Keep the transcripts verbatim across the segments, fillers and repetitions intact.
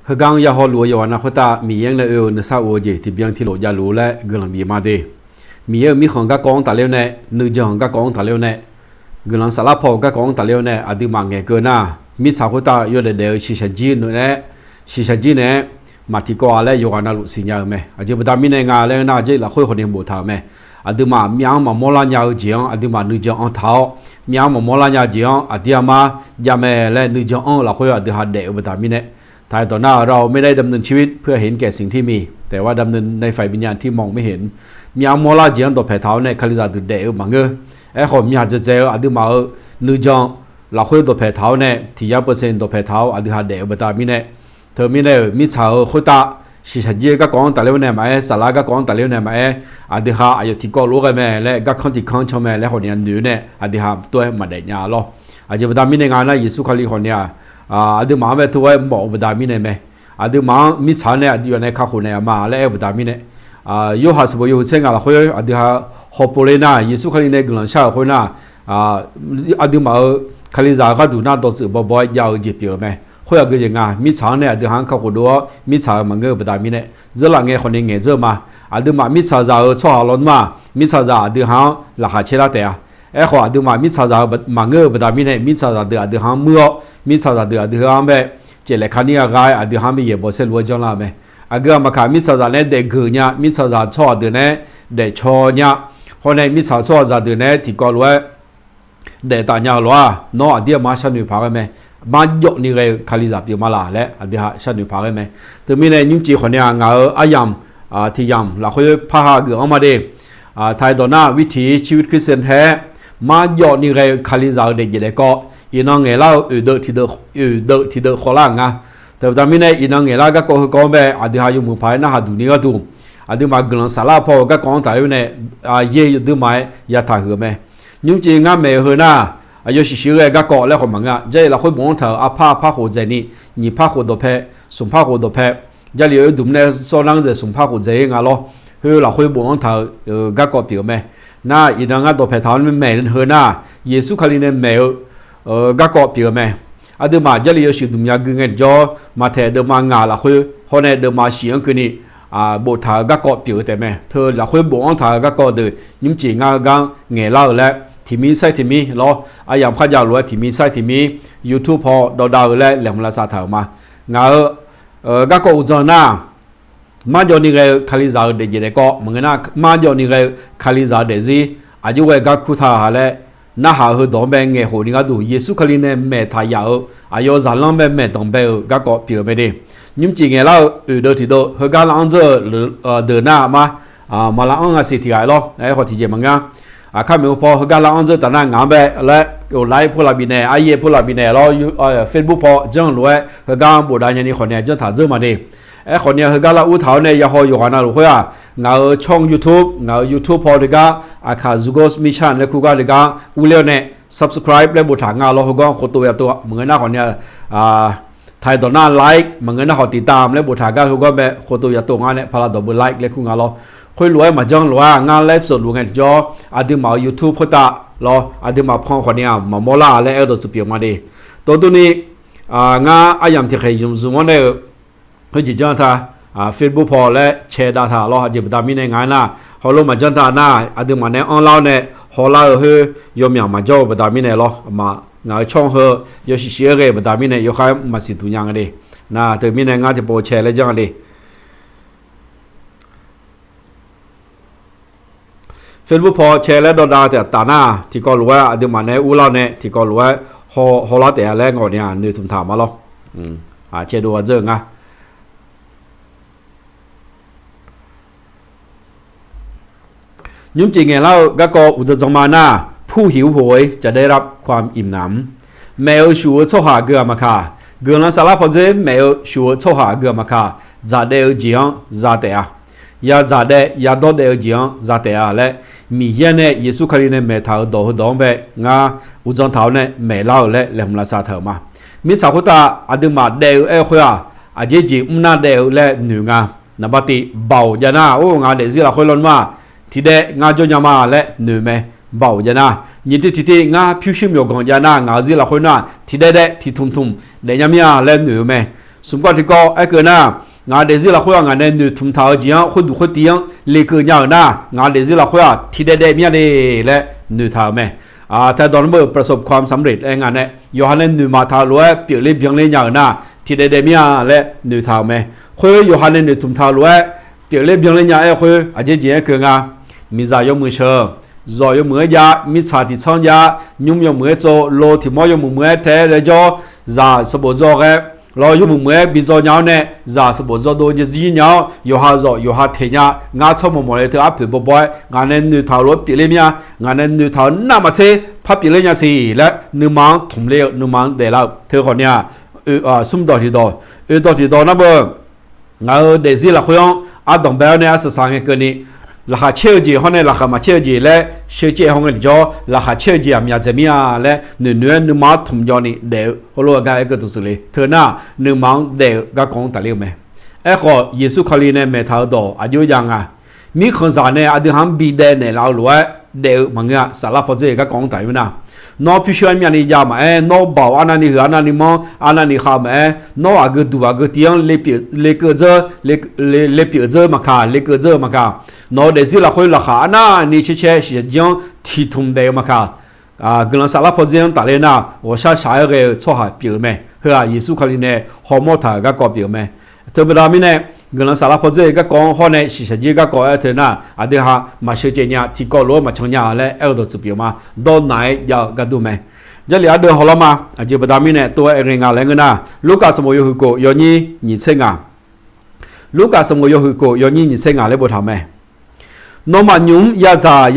Heugar-anr ya hawluf-eu yawqghaq na khoertav Miqyaer-anr nae oe-eu nuisar of-eu jeq tiqbyan tiluf javluf-eu laer guiqlanq bif ma de. Miqyaer-euq mirkhanq garkawv-anr tafler-awr nae, nuijan-euq garkawv-anr tafler-awr nae, guiqlanq saflar paw-euq garkawv-anr tafler-awr nae aqduimaf ngaeqkeuv nar, mirtsaq khoertav yawdaef daef-eu shiqshaq jir nae, shiqshaq jir naeq-aer maq tiqkawv-a laer yawqghaq navluf siqnya-euq mae. Aqjeq baqda mirnae nga laer nar, Jarlif lafkhoer khawfni boftaq-euq mae. Aqduimaf myav-anr maqmawr lar nya-eu jeq-anr aqduimaf nuijan anr taq-awr, myav-anr maqmawr lar nya jeq-anr aqdir armar jav mae laer nuijan anr-eu lafkhoer aqdui ha daef-eu baqda mirnae, taq-aer dawq nar-eu เราไม่ได้ดำเนินชีวิตเพื่อเห็นแก่สิ่งที่มี แต่ว่าดำเนินในฝ่ายวิญญาณที่มองไม่เห็น myav mawrlar jeq-anr dawqpaeq taq-awr nae Kalizaq deuq daef-eu maqngeur. Aerkhawf myaq dzaeqdzaeq-eu aqduimaf-euq nuijan lafkhoer dawqpaeq taq-awr nae tiq yar percent dawqpaeq taq-awr aqdui ha daef-eu baqda mirnae, teumirnae-euq mirtsaq-euq khoertav shiqshaq jir-eu garkawv-anr tafler-awr nae maqaer, saflar garkawv-anr tafler-awr nae maqaer, aqdui ha aqyawf tiqkawv lof-aer ghae mae laer garkanr tiqkanr can mae laer khawfni-a noeq-eu nae aqdui ha tov-aer maqdaef nya lawr. Aqjeq baqda mirnae nga nar, Yeqsur Kali khawfni-aq, aqduimaf-anr bae tov-aer mawf-eu baqda mirnae mae. Aqduimaf-anr mirtsaq-anr nae aqdui yawf nae kakhof naeq-a ma laer aer-eu baqda mirnae, Yorhaq sanqbof yawhuiq tser ngaq lafkhoer aqdui ha hawpov ler nar, Yeqsur Kali nae guiqlanq shar-euq khoer nar, aqduimaf-euq Kalizaq-euq gharduq nar dawqtsuif bawbaw-aer jav-eu jeq pyeuf-eu mae. Khoer aqgeu jeq nga, mirtsaq-anr nae aqdui ha-anr kakhof dov-awr mirtsaq-euq maqngeur-eu baqda mirnae, dzeurlaf ngae khawfni ngaeqdzeur-eu ma. Aqduimaf mirtsaqzaq-euq tsawrhaq lawnmr-aq, mirtsaqzaq aqdui ha-anr laqkhaq caer lar taef-a. Aerkhawf aqduimaf mirtsaqzaq-eu maqngeur-eu baqda mirnae, mirtsaqzaq deuq aqdui ha-anr muir-awr, mirtsaqzaq deuq aqdui ha-anr bae caeflaef kar nir-a gha-aer aqdui ha-anr bae yaeqbawq saerlu-aer janrlar-eu mae. Aqgeu aqmaqkaq mirtsaqzaq nae daefgeuf nya, mirtsaqzaq tsawrhaq deuq nae daefcaw nya, hawr nae mirtsaq tsawrhaqzaq deuq nae tiqkawv lof-aer daeftaf nya-eu lof-aq, nawr aqdir aqmar sharnoeq paq ghae mae. Marjawv ni ghae-eu Kalizaq pyeuf ma laq laer aqdui ha sharnoeq paq ghae mae. Teumirnae nymrcif khawfni-aq, ngaq-euq aryamq tiq yamq lafkhoer parhageuf anr ma de. Taqdawq nar, วิถีชีวิตคริสเตียนแท้ marjawv ni ghae-eu Kalizaq-euq daefjeq daefkawv, iqnan ngaeqlar-eu oeqdeuv tiqdeuv, oeqdeuv tiqdeuv khawvlar-euq nga. Teubaqda mirnae iqnan ngaeqlar garkawv heukawv-anr bae aqdui ha yawmuiq paq-aer narhaq duq ni gharduq, aqduimaf guiqlanq saflar paw-euq garkawv-anr tafler-awr nae, yaer aqduimaf-aer yataq huiq-eu mae. Nymrcif ngar maeq-eu heu nar, aqyawf shiqshir ghae garkawv laer khawf maqngeur-a. Jarlif lafkhoer bof-anr taq-euq arpar par khof dzaeq ni, nyiq par khof dawqpae, smq par khof dawqpae, Jarlif-eu dmq nae sawrnar-anr dzaeq smq par khof dzaeq-ir nga lawr. Heu lafkhoer bof-anr taq-euq garkawv pyeuf-eu mae. Nar, iqnan ngar dawqpae taq-awr nae maeq heu nar, Yeqsur Kali nae maeq-eu garkawv pyeuf-eu mae. Aqduimaf Jarlif yawshuif dmq ya gui ngae tiqjawr, Maqtaeq deuvma ngaq lafkhoer hawr nae deuvma shif-anr keuvni boftaq-euq garkawv pyeuf-eu taef mae. Teu lafkhoer bof-anr taq-euq garkawv deuq nymrcif ngar heugar-anr ngaeqlar-eu laer tiqmir sair tiqmir lawr, aryamq kharjav lof-aer tiqmir sair tiqmir YouTube paw dawvdav-eu laer laeqhmq lavsav taq-euq ma. Ngaq-euq garkawv uqdzan nar, marjawv ni ghae-eu Kalizaq-euq daefjeq daefkawv maqngeur nar, marjawv ni ghae-eu Kalizaq-euq daefzir aqjox ghae gar kur taq laer, narhaq-eu heudawq-anr bae ngaeqkhof ni gharduq Yeqsur Kali nae maeqtaq yaf-eu aqyawf zaqlanr bae maeqdanq bae-euq garkawv pyeuf-eu mae de. Nymrcif ngaeqlar-eu oeqdeuv tiqdeuv heugar lav-anr dzeur-eu deuq nar ma, maqlav-anr nga siq tiq ghaq lawr. Aerkhawf tiqjeq maqngeur. Aqkar maeqhu paw heugar lav-anr dzeur taf nar ngaq-anr bae laer like pov laf bifnaeq, aryaer pov laf bifnaeq lawr, Facebook paw janr lof-aer heugar-anr bofdav nyani khawfni-aq janr taq dzeur ma de. Aerkhawfni-aq heugar lar ur taq-awr nae yahaw yawqghaq navluf khoer-aq, ngaq-euq ช่อง YouTube, ngaq-euq YouTube paw deuq gar, Aqkaq Zugos Mission laer kur gar deuq gar urler-awr nae subscribe laer boftaq nga lawr. Heugar khoftof yatov maqngeur nar khawfni-aq, taqdawq nar like maqngeur nar khawf ติดตาม laer boftaq gar heugar bae khoftof yatov nga nae paqlav dawq beu like laer kur nga lawr. Khoerlof-aer maqjanr lof-aer ngar ไลฟ์สด luf ngae tiqjawr, aqduimaf-euq YouTube khoertav lawr aqduimaf pan khawfni-aq maqmawr lar laer aerdawq tsuif pyeuf ma de. Tov durni, ngar aryamq tiqkhaeq zmq zmq-anr nae-eu heujeq janr ta, Facebook paw laer cae dav taq lawr. Aqjeq baqda mirnae nga aernar, hawlor maqjanr ta nar aqduimaf nae anrlar-awr nae hawlar-eu khoer yawmyaq maqjawr-eu baqda mirnae lawr. Aqma ngaq-euq ช่อง heu yawshuif shif-aer ghae-eu baqda mirnae yawkhav-aer maqsiq duq nya nga de. Nar teumirnae ngar tiqpov cae laer janr nga de. Facebook paw cae laer dawvdav taf nar tiqkawv lof-aer aqduimaf nae urlar-awr nae tiqkawv lof-aer hawlar taef-a laer ngawq ni-aq noeqtmq taq ma lawr. Cae dov-a dzeur-eu nga. Nymrcif ngaeqlar-eu garkawv uqdzan dzan ma nar, ผู้หิวโหยจะได้รับความอิ่มหนำ Maef-eu shuf-eu tsawrhaq gui-aq maqkaq, guiqlanq saflar pawdzer maef-eu shuf-eu tsawrhaq gui-aq maqkaq, dzaqdaev-eu jeq-anr za taef-a. Ya dzaqdaev ya dawrdaev-eu jeq-anr za taef-a laer, Miqyaer nae Yeqsur Kali nae maeqtaq-euq dawq heudawq-anr bae ngar uqdzan taq-awr nae maeqlar-euq laer laeqhmq lavsav taq-euq ma. Mirtsaq khoertav aqduimaf daef-eu aer-eu khoer-aq, aqjeq jeq mr nar daef-eu laer noeq nga. Naqba tiq baoq jav nar, or ngaq daefzir lafkhoer lawrnmr-aq, tiqdaev ngar jawr nya ma laer noeq mae. Baoq jav nar, nyiq tiv tiqtiv ngar pyurshuir myawqganq jav nar, ngaq-eu zir lafkhoer nar tiqdaev daev tiqtmq tmq daef nya mir-a laer noeq-eu mae. Smq kawv tiqkawv aerkeuv nar, ngaq daefzir lafkhoer-aq ngaq nae noeqtmq taq-eu jeq-anr khoerdmq khoertiv-anr lekeuv nya-euq nar, ngaq daefzir lafkhoer-aq tiqdaev daev mir-a le laer noeqtaq-euq mae. Taedawq nmr-eu ประสบความสำเร็จ aer nga nae yawqha nae noeqmaq taq-eu lof-aer pyeufler byanler nya-euq nar, tiqdaev daev mir-a laer noeqtaq-euq mae. Khoer yawqha nae noeqtmq taq-eu lof-aer pyeufler byanler nya-aer khoer aqjeq jeq-aer keuv nga. Miqzaq yawmuiq sheuq, zawq yawmuiq-aer jav, mirtsaq tiqtsanr jav, nymr yawmuiq-aer tsov, lo tiq mawr yawmuiq muiq-aer tae-aer laejawr, zaq sanqbof dzaw ghae, lawr yawmuiq muiq-aer bi dzaw nya-awr nae, zaq sanqbof dzaw dov jir nya-awr, yawqha zawq yawqha teq nya, ngar tsawrmawq mawq le teu arpoeq bawbaw-aer ngaq nae noeqtaq-euq lof-aer pyeufler mir-a, ngaq nae noeqtaq-euq nar maqtser par pyeufler nya siq laer nuima-anr tmq ler-eu nuima-anr daeflar-eu teu khawf ni-a, smr dawq tiqdawq, oe dawq tiqdawq nar beu, ngaq-euq daefzir lafkhoer-anr ardanq bae-awr nae arsaq saq ngae keuvni, laqkhaq caer-eu jeq hawr nae laqkhaq maqcaer-eu jeq laer sheucaev haw ngae tiqjawr, laqkhaq caer-eu jeq-aq myaq dzaeq mir-a laer noeqnoeq-aer nuima-anr tmq jawni daef-eu heulof-aer gar aer keuv taq siq le teu nar, nuima-anr daef-eu garkawv-anr tafler-eu mae. Aerkhawf Yeqsur Kali nae maeqtaq-eu dawq aqjox jav nga. Mirkhanqzaq nae aqdui ha-anr bidaev naeqlaf-eu lof-aer daef-eu maqngeur-a. Saflar pawdzer-eu garkawv-anr tafler-eu nar, nawr pyurshuir-aer myavni jav maqaer, nawr baoq arnavni huiq arnavni manr arnavni khav maqaer, nawr aqgeu duq aqgeu tiv-anr le pyeuf dzeur, le pyeuf dzeur maqkaq, le keuv dzeur-eu maqkaq, nawq-eu daefzir lafkhoer laqkhaq arnavni caer caer shiqshaq jir-anr tiqtmq daef-eu maqkaq, guiqlanq saflar pawdzer-anr tafler nar ghawqshar shaq-aer ghae-eu tsawrhaq pyeuf-eu mae. Heu-aq Yeqsur Kali nae hawmawr taq-euq garkawv pyeuf-eu mae. Teubaqda mirnae, guiqlanq saflar pawdzer-eu garkawv-anr hawr nae shiqshaq jir garkawv aer teu nar, aqdui ha maqsheucaev nya, tiqkawv lof-aer maqcan nya laer aer-eu dawqtsuif pyeuf ma. Dawrnaq-aer jav-eu gardur mae. Jarlif ardeuv hawlar ma. Aqjeq baqda mirnae tov-aer aer ngae nga laer ngeur nar, Lurkaf sanqbof yawhuiq kof yawnyir nyiq tser ngaq, Lurkaf sanqbof yawhuiq kof yawnyir nyiq tser ngaq laer boftaq-euq mae. Nawmaf nymq-mr yadzaq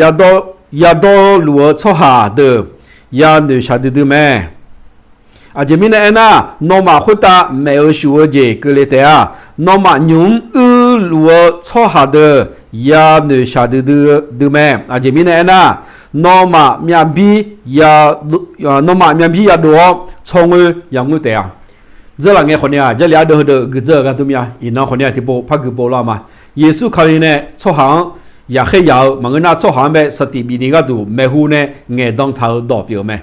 yadawr luf-eu tsawrhaq deuq yanoeq shaqdui dui mae. Aqjeq mirnae aernar, nawmaf khoertav maef-eu shuf-eu jeq keuvle taef-a. Nawmaf nymq-mr uir luf-eu tsawrhaq deuq yanoeq shaqdui dui mae. Aqjeq mirnae aernar, nawmaf myav bir nawmaf myav bir yadov-awr tsawrngoer yangoer taef-a. Dzeurlaf ngae khawf ni-aq, Jarlif ardeuv heudeuv guiqdzeur-eu gharduq mya. Iqnan khawf ni-aq, tiqpov par gui pov lar ma. Yeqsur Kali nae tsawrhaq-anr yaqkhaer yaq-eu maqngeur nar, tsawrhaq-anr bae saqtiq bifni gharduq maeqhu nae ngaeqdan taq-eu dawq pyeuf-eu mae.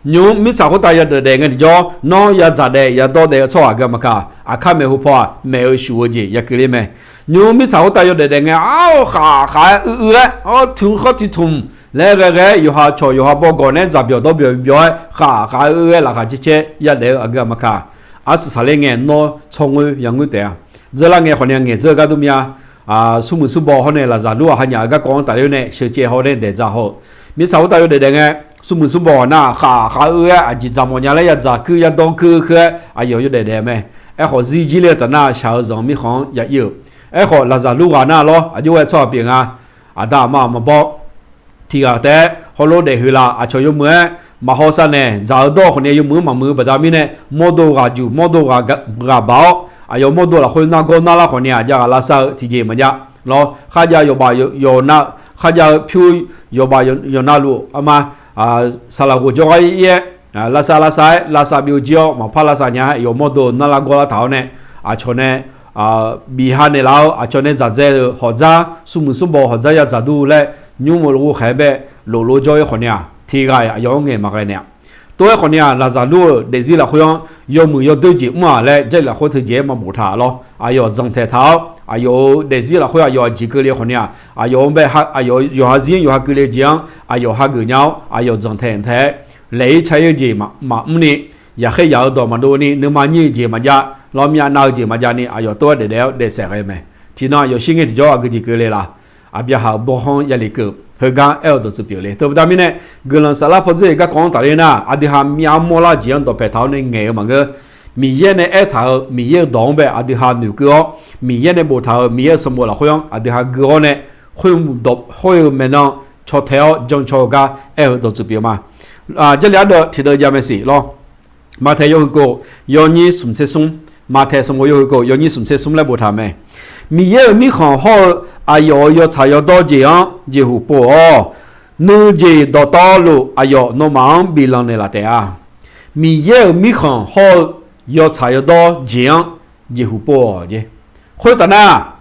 Nymq-mr mirtsaq khoertav yadaef daef ngae tiqjawr, nawr yadzaq daef yadawr daef-eu tsawrhaq gaq maqkaq, aqkar maeqhu paw-aq, maef-eu shuf-eu jeq yakeuvler mae. Nymq-mr mirtsaq khoertav yawdaef daef ngae, ar-awr khaq khaq-aer uiq uiq-aer, ar tmq khawr tiq tmq laer ghae ghae-aer, yawqha cawq yawqha bawgawq nae dzaqbyawq dawrbyawq byawq-aer khaq khaq-aer uiq uiq-aer laqkhaq caer caer yadaef-eu aqgeu-aq maqkaq, arsaq saqler ngae nawr tsawrngoer yangoer taef-a. Dzeurlar ngae khawf ni-aq, ngaeqdzeur-eu gharduq mya. Smrmuiq smrbaw hawr nae Laqzaqlur-aq hanyaf-eu garkawv-anr tafler nae sheucaev haw nae daeq dzaq haw-eu, mirtsaq khoertav yawdaef daef ngae, smrmuiq smrbaw nar khaq khaq uiq uiq-aer aqjeq dzaq mawf nya laer yadzaq kuir yadawr kuir kuir-aer aqyawf yawdaef daef mae. Aerkhawf zir jir ler-eu taf nar shaq-eu zanq mirkhanq-anr ya ir-euq. Aerkhawf Laqzaqlur ghaq nar lawr aqjox ghae tsawrhaq pyeuf nga. Aqda aqma maqbaw tiq ghaq taef-aer hawlof daef huiq laf aqcawq yawmuiq-aer maqhaw sar naeq dzaq-eu dawr khawf ni-aq, yawmuiq-anr maqmuiq-eu baqda mirnae mawrdo ghaq juq mawrdo ghaq baq-awr, aqyawf mawrdo lafkhoer nargawr narlar khawf ni-aq, jav ghaq lavsav-eu tiqjeq maqjav lawr. Kharjav yawqbaf yawqna-eu, kharjav-eu pyur yawqbaf yawqna luf arma saqlaq ghof jawrgar ir-aer lavsav lavsav-aer lavsav byov jir-awr maqpar lavsav nya-aer yawf mawrdo narlar gawrlar taq-awr nae aqcawq nae bif ha naeqlaf-eu aqcawq nae dzaqdzae-euq hawqdzar smrmuiq smrbaw hawqdzar yadzaq dur laer nymr meuq lof ghovkhaeq-aer bae loflov jawr-ir khawf ni-aq, tiq ghaq-iq aqyawf-anr ngaeq maqghae naeq-aq. Tov-aer khawf ni-aq, Laqzaqlur-euq daefzir lafkhoer-anr yawmuiq yawdoer jeq mr-aq laer Jarlif lafkhoer teu jeq-aer maqbof taq lawr. Aqyawf dzanqtaeq taq-awr aqyawf-euq daefzir lafkhoer aqyawf aqjeq keuvle khawf ni-aq, aqyawf-anr bae aqyawf yawqha zir-anr yawqha keuvle jeq-anr aqyawf hageuf nya-awr aqyawf dzanqtaeq taeq-aer laeq-ir cae-ir-eu jeq maqmr ni, yaqkhaer yaq-eu dawq maqdov ni, nuima nyir-eu jeq maqjav lawr, myavnav-eu jeq maqjav ni aqyawf tov-aer daefdaef-awr daefsaef ghae mae. Tiqnan aqyawf shir ngae tiqjawr aqgeu jeq keuvle laf. Aqbyaqhaq-euq bawrhanr yale keuv heugar aer-eu dawqtsuif pyeuf le. Teubaqda mirnae, guiqlanq saflar pawdzer-euq garkawv-anr tafler nar, aqdui ha myav mawrlar jeq-anr dawqpae taq-awr nae ngaeq-eu maqngeur. Miqyaer nae aertaq-euq Miqyaer-euq dawq-anr bae aqdui ha noeqkeuv-awr, Miqyaer nae boftaq-euq Miqyaer-euq sanqbof lafkhoer-anr aqdui ha gui-awr nae, khoer-eu maeqnan caw tae-awr jancaw-eu gar aer-eu dawqtsuif pyeuf ma. Jarlif ardeuv tiqdeuv jav mae siq lawr. Maqtaeq yawhuiq kof yawnyir smq tser smr, Maqtaeq sanqbof yawhuiq kof yawnyir smq tser smr laer boftaq mae. Miqyaer-euq mirkhanq hawr-eu aqyawf-euq yawtsaq yawdawr jeq-anr jeqhuq pov-awq. Nuijeq dawqtawvluf aqyawf nawmaf-anr biflanq naeqlaf taef-a. Miqyaer-euq mirkhanq hawr-eu yawtsaq yawdawr jeq-anr jeqhuq pov-awq jeq. Khoertaf nar,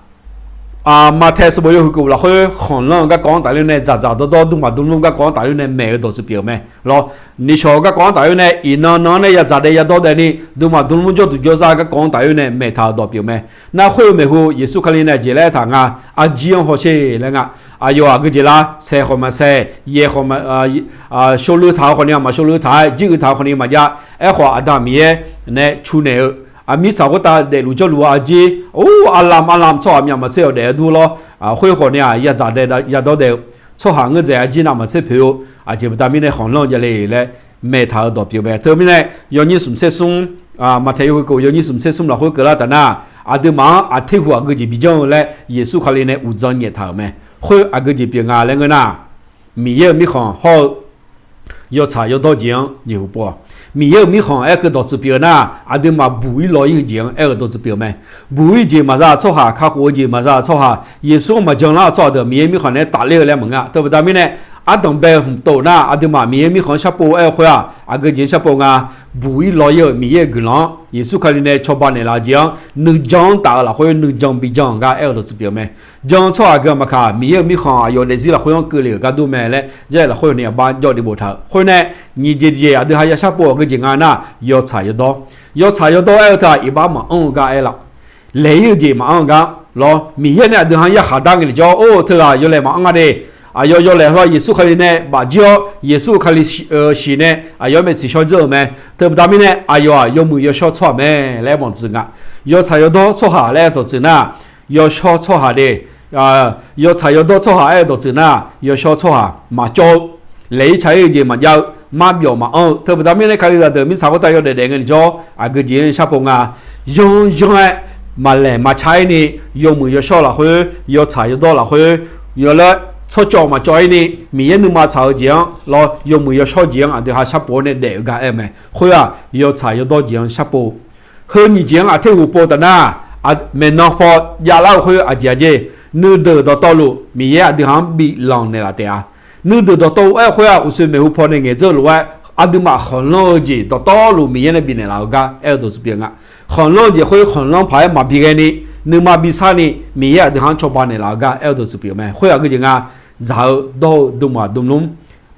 Maqtaeq sanqbof yawhuiq keuv lafkhoer khanqlanr-eu garkawv-anr tafler nae dzaqdzaq dawrdawr dmrmaq dmrlmr garkawv-anr tafler nae maeq-eu dawqtsuif pyeuf-euq mae lawr. Niqshawq-eu garkawv-anr tafler nae iqnan nan-anr nae yazdzaq daef yadawr daefni dmrmaq dmrlmr jawrduq jawrzar garkawv-anr tafler nae maeqtaq-euq dawq pyeuf mae. Nar khoer-eu maeqhu Yeqsur Kali nae jeq laer aertaq nga, arjir-anr hawsher laer nga. Aqyawf aqgeujeq lar saeq khawf maqsaeq, yaeq khawf, shawlui taq-eu khawfni maqshawlui taq-aer, jir uiq taq-eu khawfni maqjav. Aerkhawf Aqda Miqyaer nae cu naeq-eu, aqmir tsaq khoertav daefluf jawrluf-eu arjir, or, arlamq arlamq tsawrhaq myaq maqtser-awq daef-eu dur lawr. Khoer khawfni-aq yazdzaq daef yadawr daef-eu tsawrhaq ngeur dzaeq arjir navmaqtser poeq-eu, aqjeq baqda mirnae khanqlanr-eu javle laer maeqtaq-euq dawq pyeuf mae. Teumirnae yawnyir smq tser smr, Maqtaeq yawhuiq keuv yawnyir smq tser smr lafkhoer keuvlar taf nar, aqduimaf-anr aqter huq aqgeujeq bijanr-eu laer Yeqsur Kali nae uqdzan nyaeftav-euq mae. Khoer aqgeujeq pyeuf nga laer ngeur nar, Miqyaer-euq mirkhanq hawr-eu yawtsaq yawdawr jeq-anr jeqhu pov-awq. Miqyaer-euq mirkhanq aer-eu dawqtsuif pyeuf-eu nar, aqduimaf buq-ir law-ir-eu jeq-anr aer-eu dawqtsuif pyeuf-eu mae. Buq-ir jeq maqza-eu tsawrhaq, kakhof-eu jeq maqza-eu tsawrhaq, Yeqsur-anr maqjan lar-eu tsawrhaq deuq Miqyaer mirkhanq nae tafler-eu laer maqngeur-a. Teubaqda mirnae, ardanq bae hmq tov nar aqduimaf Miqyaer mirkhanq-anr sharpov aer-eu khoer-aq, aqgeujeq-anr sharpov nga. Buq-ir law-ir-eu Miqyaer-euq guiqlanq-anr Yeqsur Kali nae cawba naeqlaf-eu jeq-anr nuijan-anr taf-eu lafkhoer nuijan bijan-eu gar aer-eu dawqtsuif pyeuf-eu mae. Jan-eu tsawrhaq aqgeu maqkaq, Miqyaer-euq mirkhanq aqyawf daefzir lafkhoer-anr keuvle-euq gar dur mae laer Jarlif lafkhoer hawni aqbar jawr ni boftaq-euq khoer nae, nyiq jeq jeq aqdui ha ya sharpov aqgeujeq nga nar, yawtsaq yawdawr. Yawtsaq yawdawr aer-eu teu-aq iqbax maqanr-eu gar aer laf. Laeq-ir-eu jeq maqanr-eu gar lawr. Miqyaer nae aqdui ha-anr yarkhaq dar ngae lef jawr, or, teughaq yawlaeq maqanr nga de. Aqyawf yawlaeq hawr Yeqsur Kali nae bafjir-awr, Yeqsur Kali shir-eu, shir nae aqyawf-anr maeqsiq shawr dzeur-euq mae. Teubaqda mirnae aqyawf-aq yawmuiq yawshawr tsawrhaq mae laer aer-eu dawqtsuif nga. Yawtsaq yawdawr tsawrhaq laer aer-eu dawqtsuif nar, yawshawr tsawrhaq de. Yawtsaq yawdawr tsawrhaq aer-eu dawqtsuif nar, yawshawr tsawrhaq maqcawv-eu, laeq-ir tsaq-ir-eu jeq maqjav-eu, marbyawf maqanr-eu. Teubaqda mirnae Kalizaq deuq mirtsaq khoertav yawdaef daef ngae lef jawr, aqgeujeq-anr sharpov nga. Yanr yanr-aer maqlaeq maqca-ir ni, yawmuiq yawshawr lafkhoer, yawtsaq yawdawr lafkhoer, yawlaer tsawrcawv maqcawv-ir ni, Miqyaer nuima tsaq-eu jeq-anr lawr, yawmuiq yawshawr jeq-anr aqdui ha sharpov-awr nae daef-eu gar aer-eu mae. Khoer-aq yawtsaq yawdawr jeq-anr sharpov. Heu nyiq jeq-anr aqter huq pov taf nar, maeqnan paw javlar-eu khoer aqjeq aqjeq, nuideuq dawqtawvluf Miqyaer aqdui ha-anr biflanq naeqlaf taef-a. Nuideuq dawqtawv aer-eu khoer-aq uqshoe maeqhu paw nae ngaeqdzeur lof-aer, aqduimaf khanqlanr-eu jeq dawqtawvluf Miqyaer nae bifnaeq laf-eu gar aer-eu dawqtsuif pyeuf nga. Khanqlanr-eu jeq khoer khanqlanr paq-aer maqbi ghae ni, nuima bi sar ni, Miqyaer aqdui ha-anr cawba naeqlaf-eu gar aer-eu dawqtsuif pyeuf mae. Khoer aqgeujeq nga, dzaq-eu dawr-eu dmrmaq dmrlmr,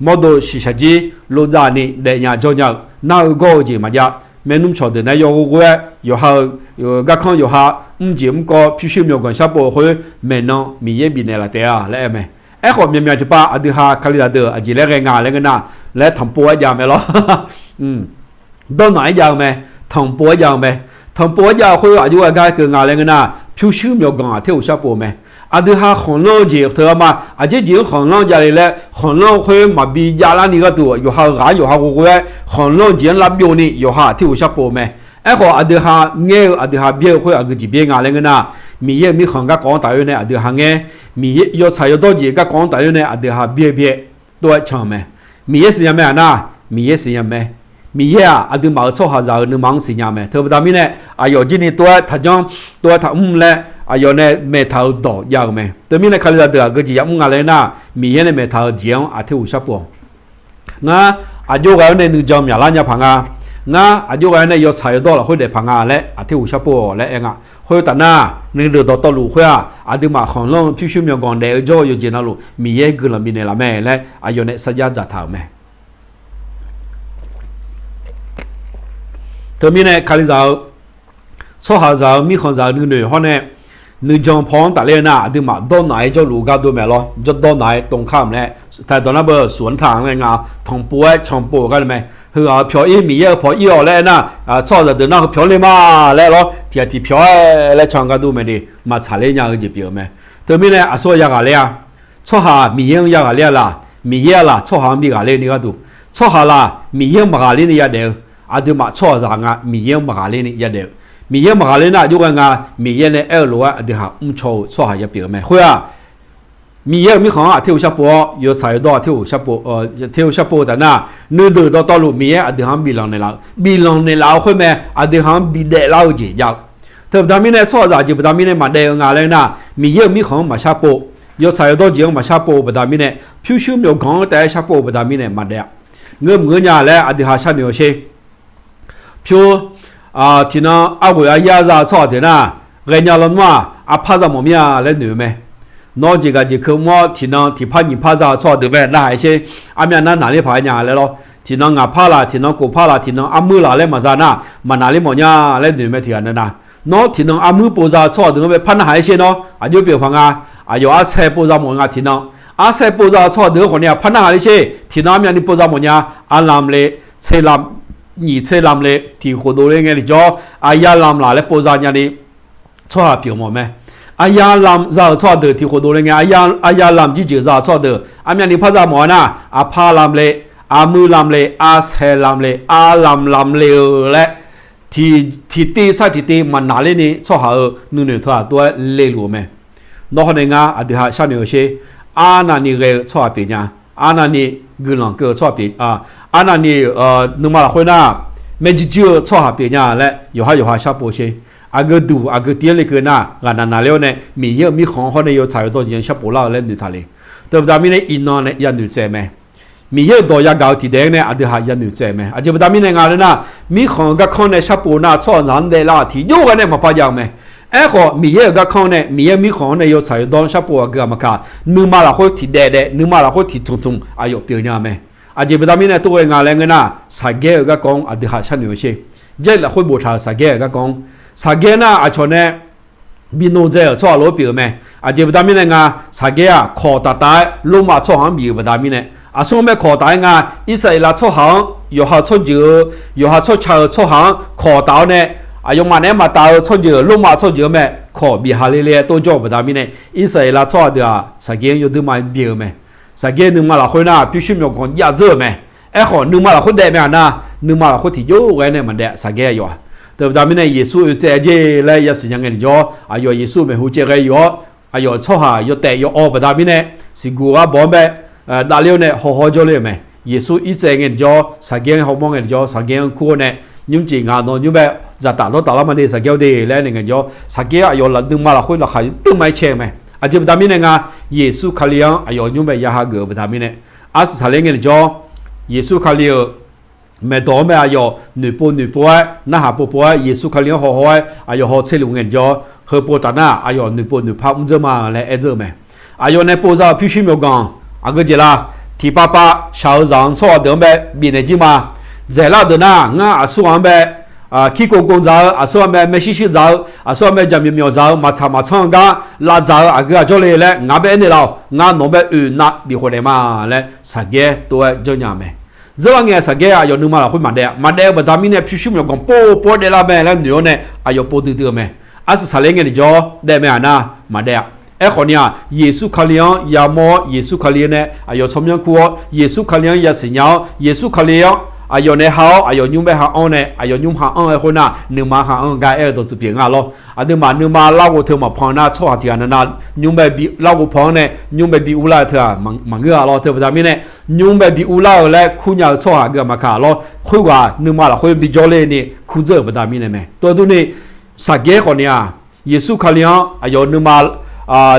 mawrdo shiqshaq jir lodzav ni daefnya jawrnya-euq nar-eu gawr-eu jeq maqjav. Maernmr cawq deuq nae yawghoe ghoe-aer yawqha-euq garkanr yawqha mrjeq mrkawv pyurshuir myawqganq sharpov-eu khoer maeqnan Miqyaer bifnaeq laf taef-a laer aer mae. Aerkhawf myaqmyaq tiqpav aqdui ha Kalizaq deuq aqjeq laer ghae nga laer ngeur nar, laer tanqpov-aer jav mae lawr. Dawrnaq-aer jav-eu mae, tanqpov-aer jav-eu mae. Tanqpov-aer jav-eu khoer aqjox-aer gar keuv nga laer ngeur nar, pyurshuir myawqganq aqter uq sharpov-eu mae. Aqdui ha khanqlanr-eu jeq teu-a ma, aqjeq jeq-anr khanqlanr javle laer khanqlanr-eu khoer maqbi javlar ni gharduq yawqha-euq ghaq-anr yawqha ghoe ghoe-aer khanqlanr-eu jeq-anr lavbyov ni yawqha aqter uq sharpov-eu mae. Aerkhawf aqdui ha ngaer-eu aqdui ha byaer-eu khoer aqgeu jeq byaer nga laer ngeur nar, Miqyaer-euq mirkhanq garkawv-anr tafler nae aqdui ha ngaer, Miqyaer yawtsaq yawdawr jeq garkawv-anr tafler nae aqdui ha byaer byaer tov-aer can-eu mae. Miqyaer siqnya mae-aq nar, Miqyaer siqnya mae. Miqyaer-aq aqduimaf-euq tsawrhaqzaq-euq nuima-anr siqnya mae. Teubaqda mirnae aqyawf jir ni tov-aer taqjanr, tov-aer taqmr laer aqyawf nae maeqtaq-eu dawq jav-eu mae. Teumirnae Kalizaq deuq aqgeu jeq yamr nga laer nar, Miqyaer nae maeqtaq-eu jeq-anr aqter uq sharpov-awq. Ngar aqjox ghae-awr nae nuijan myaqlar nya paq nga. Ngar aqjox ghae-awr nae yawtsaq yawdawr lafkhoer daef paq nga laer aqter uq sharpov-awq laer aer nga. Khoertaf nar, nuideuq dawqtawvluf khoer-aq aqduimaf khanqlanr-eu pyurshuir myawqganq daef-eu jawr-eu yawqjeq navluf Miqyaer guiqlanq bifnaeq laf mae laer aqyawf nae sarjax dzaqtaq-euq mae. Teumirnae Kalizaq-eu tsawrhaqzaq-eu mirkhanqzaq-eu nuinoeq hawr nae nuijan paw-anr tafler nar aqduimaf dawrnaq-aer jawrluf-eu gar dur mae lawr. Jawr dawrnaq-aer ตรงข้าม laer taqdawq nar beu suq-anr taq-anr nae nga tanqpov-aer canpov-eu gar nae mae. Heughaq-euq pyawq ir Miqyaer-euq pyawq ir-awq laer aer nar, tsawrhaqzaq deuq nar heu pyawq-anr le ma laer lawr tiq ghaq tiq pyawq-aer laer can-eu gar dur mae de. Maqtsaq ler nya-eu jeq pyeuf-eu mae. Teumirnae aqsur-aer yaghaq ler-a. Tsawrhaq Miqyaer-anr yaghaq ler-a laq? Miqyaer-a laq tsawrhaq-anr bi ghaqler ni gharduq, tsawrhaq laq Miqyaer-anr maqghaqler ni yadaef-eu? Aqduimaf tsawrhaqzaq nga Miqyaer-anr maqghaqler ni yadaef-eu. Miqyaer maqghaqler nar aqjox ghae nga, Miqyaer nae aer-eu lof-aer aqdui ha mrcaw-eu tsawrhaq yapyeuf-eu mae. Khoer-aq, Miqyaer-euq mirkhanq-anr aqter uq sharpov-awr yawtsaq yawdawr aqter uq sharpov-eu taf nar, nuideuq dawqtawvluf Miqyaer aqdui ha-anr biflanq naeqlaf-eu, biflanq naeqlaf-eu khoer mae. Aqdui ha-anr bidaef lar-eu jeq jav-eu. Teubaqda mirnae tsawrhaqzaq jeq baqda mirnae maqdaef-eu nga laer nar, Miqyaer-euq mirkhanq-anr maqsharpov, yawtsaq yawdawr jeq-anr maqsharpov-eu baqda mirnae, pyurshuir myawqganq-anr taef-aer sharpov-eu baqda mirnae maqdaef-a. Ngeur mq ngeur nya laer aqdui ha sharnoeq-awq sher. Pyur, tiqnan arghoeq aryar za-eu tsawrhaq deuq nar, ghaenya lawnmr-aq, arpar za mawf mir-a laer noeq-eu mae. Nawr jeqgaq jeq keuv mr-awr tiqnan tiqpar nyiqpar za-eu tsawrhaq deuq mae narhaq-aer sher. Armyav nar naqler paq-aer nya laer lawr. Tiqnan ngaqpar laq, tiqnan kofpar laq, tiqnan armuir laq laer maqza nar, maqnaqler mawf nya laer noeq mae tiqghaq navnav. Nawr tiqnan armuir pov za-eu tsawrhaq deuq-anr bae par narhaq-aer sher nawr, aqjox pyeuf paq nga. Aqyawf arsaer pov za mawf nga tiqnan. Arsaer pov za-eu tsawrhaq deuq-anr khawf ni-aq par narhaq ler sher. Tiqnan armyavni pov za mawf nya, arlamle, tserlam, nyiq tserlam le tiq khofdov le ngae tiqjawr, aryalam laq laer pov za nyani tsawrhaq pyeuf mawf mae. Aryalam za-euq tsawrhaq deuq tiq khofdov le ngae, aryalam jirjeuq za-euq tsawrhaq deuq armyavni par za mawf-a nar, arpar lam le, armuir lam le, arsaer lam le, arlam lam le-eu laer, tiqtiv sar tiqtiv maqnaqlerni tsawrhaq-euq nuinoeq teu-aq tov-aer leluf-eu mae. Nawr hawr nae ngar aqdui ha sharnoeq-eu sher. Arnavni ghae-eu tsawrhaq pyeuf nya, arnavni guiqlanq keuv-eu tsawrhaq pyeuf, arnavni nuima lafkhoer nar, maerjuir juir-eu tsawrhaq pyeuf nya laer yawqhar yawqha sharpov sher. Aqgeu duq aqgeu tiv-anr lekeuv nar, ghaqnaq naqler-awr nae Miqyaer-euq mirkhanq-anr hawr nae yawtsaq yawdawr jeq-anr sharpov lar-eu laer noeqtaq le. Teu baqda mirnae iqnan nae yanoeq tsaev mae. Miqyaer-euq dawq yagaq-eu tiqdaef-aer nae aqdui ha yanoeq tsaev mae. Aqjeq baqda mirnae nga laer nar, mirkhanq-eu garkanr nae sharpov nar tsawrhaqzaq-anr daeflar-aq tiqjawr ghae nae maqpar jav-eu mae. Aerkhawf Miqyaer-euq garkanr nae Miqyaer-euq mirkhanq-anr nae yawtsaq yawdawr-anr sharpov-eu aqgeu aqmaqkaq, nuima lafkhoer tiqdaef daef, nuima lafkhoer tiqtmq tmq aqyawf pyeuf nya-eu mae. Aqjeq baqda mirnae tov ghae nga laer ngeur nar, Saqgaer-euq garkawv-anr aqdui ha sharnoeq-eu sher. Jarlif lafkhoer boftaq-euq Saqgaer-euq garkawv-anr, Saqgaer nar aqcawq nae bi nodzae-euq tsawrhaq lof-aer pyeuf-eu mae. Aqjeq baqda mirnae nga, Saqgaer-aq kawq taf taf-aer Lormav tsawrhaq-anr bif-euq baqda mirnae, aqsur-anr bae kawq taf-aer nga, Irsaqleqlav tsawrhaq-anr yawqha tsawrjeuq-eu, yawqha tsawrca-eu tsawrhaq-anr kawq taf-awr nae, aqyawfmaf naeq-aer maqtaf-eu tsawrjeuq Lormav tsawrjeuq-anr mae kawq bif ha le le-aer tov jawr-eu baqda mirnae, Irsaqleqlav tsawrhaq deuq-aq Saqgaer-anr yawdui ma bif-eu mae. Saqgaer nuima lafkhoer nar pyurshuir myawqganq jav dzeur-euq mae. Aerkhawf nuima lafkhoer daef mae-aq nar, nuima lafkhoer tiqjawr ghae nae maqdaef-a Saqgaer aqyawf-aq. Teubaqda mirnae Yeqsur oe tsaev-aer jer laer yasiq nya ngae tiqjawr, aqyawf Yeqsur maeqhu caev ghae yuf-awr, aqyawf tsawrhaq yawtaef yawawr baqda mirnae, siqguq ghar bawq-anr bae davler-awr nae hawhaw jawrler-euq mae. Yeqsur irtsaev ngae tiqjawr, Saqgaer-anr hawmawr ngae tiqjawr, Saqgaer-anr kur-awr nae, nymrcif ngaq nawq nymr bae dzaqtaf dawrtaf lar ma de Saqgaer-awr de laer aernaeq ngae tiqjawr, Saqgaer aqyawf nuima lafkhoer laqkhaq teuv ma-aer cae-eu mae. Aqjeq baqda mirnae nga, Yeqsur Kali-anr aqyawf nymr bae yaha geuf-eu baqda mirnae, arsiq saqler ngae tiqjawr, Yeqsur Kali-euq maeqdawq-anr bae aqyawf noeqpov noeqpov-aer narhaq povpov-aer Yeqsur Kali-anr hawhaw-aer aqyawf haw tserluf ngae tiqjawr, heupov taf nar aqyawf noeqpov noeqpar mr dzeur ma laer aer dzeur-eu mae. Aqyawf nae pov za-euq pyurshuir myawqganq aqgeu jeq la? Tiqpav pav shaq-eu zaq-anr tsawrhaq deuq-anr bae bifnaeq jir ma. Dzaeqlar-eu deuq nar ngar aqsur ghaq-anr bae kirkov gov dzaq-eu, aqsur ghaq-anr bae maershuir shuir dzaq-eu, aqsur ghaq-anr bae jaqmyawf myawf dzaq-eu, maqtsaq maqtsanr-eu gar lav dzaq-eu aqgeu aqjawr le laer ngaq-anr bae aernaeq laf-awq. Ngar nawq-anr bae oeq nav bif khof naeq ma laer Saqgaer tov-aer janrnya-eu mae. Dzeurlar ngae Saqgaer aqyawf nuima lafkhoer maqdaef-a. Maqdaef-eu baqda mirnae pyurshuir myawqganq pov pov-aer daeflar mae laer noeq-awr nae aqyawf pov duidui-eu mae. Arsiq saqler ngae tiqjawr daef mae-aq nar, maqdaef-a. Aerkhawf ni-aq Yeqsur Kali-anr yamawr-awr, Yeqsur Kali nae aqyawf tsawrmyanr kur-awr, Yeqsur Kali-anr yasiq nya-awr, Yeqsur Kali-anr aqyawf nae ha-awr aqyawf nymr bae ha-anr nae aqyawf nymr ha-anr-aer khoer nar, nuima ha-anr gar aer-eu dawqtsuif pyeuf nga lawr. Aqduimaf nuima larghov teu maqpan nar tsawrhaq tiq ghaq navnav nymr bae larghov pan-anr nae nymr bae bi urlar-eu teu-aq maqngeur-a lawr. Teubaqda mirnae nymr bae bi urlar-eu laer kurnya-eu tsawrhaq aqgeu aqmaqkaq lawr. Khoerghaq nuima lafkhoer bijawr ler ni kur dzeur-euq baqda mirnae mae. Tov durni, Saqgaer khawf ni-aq Yeqsur Kali-anr aqyawf nuima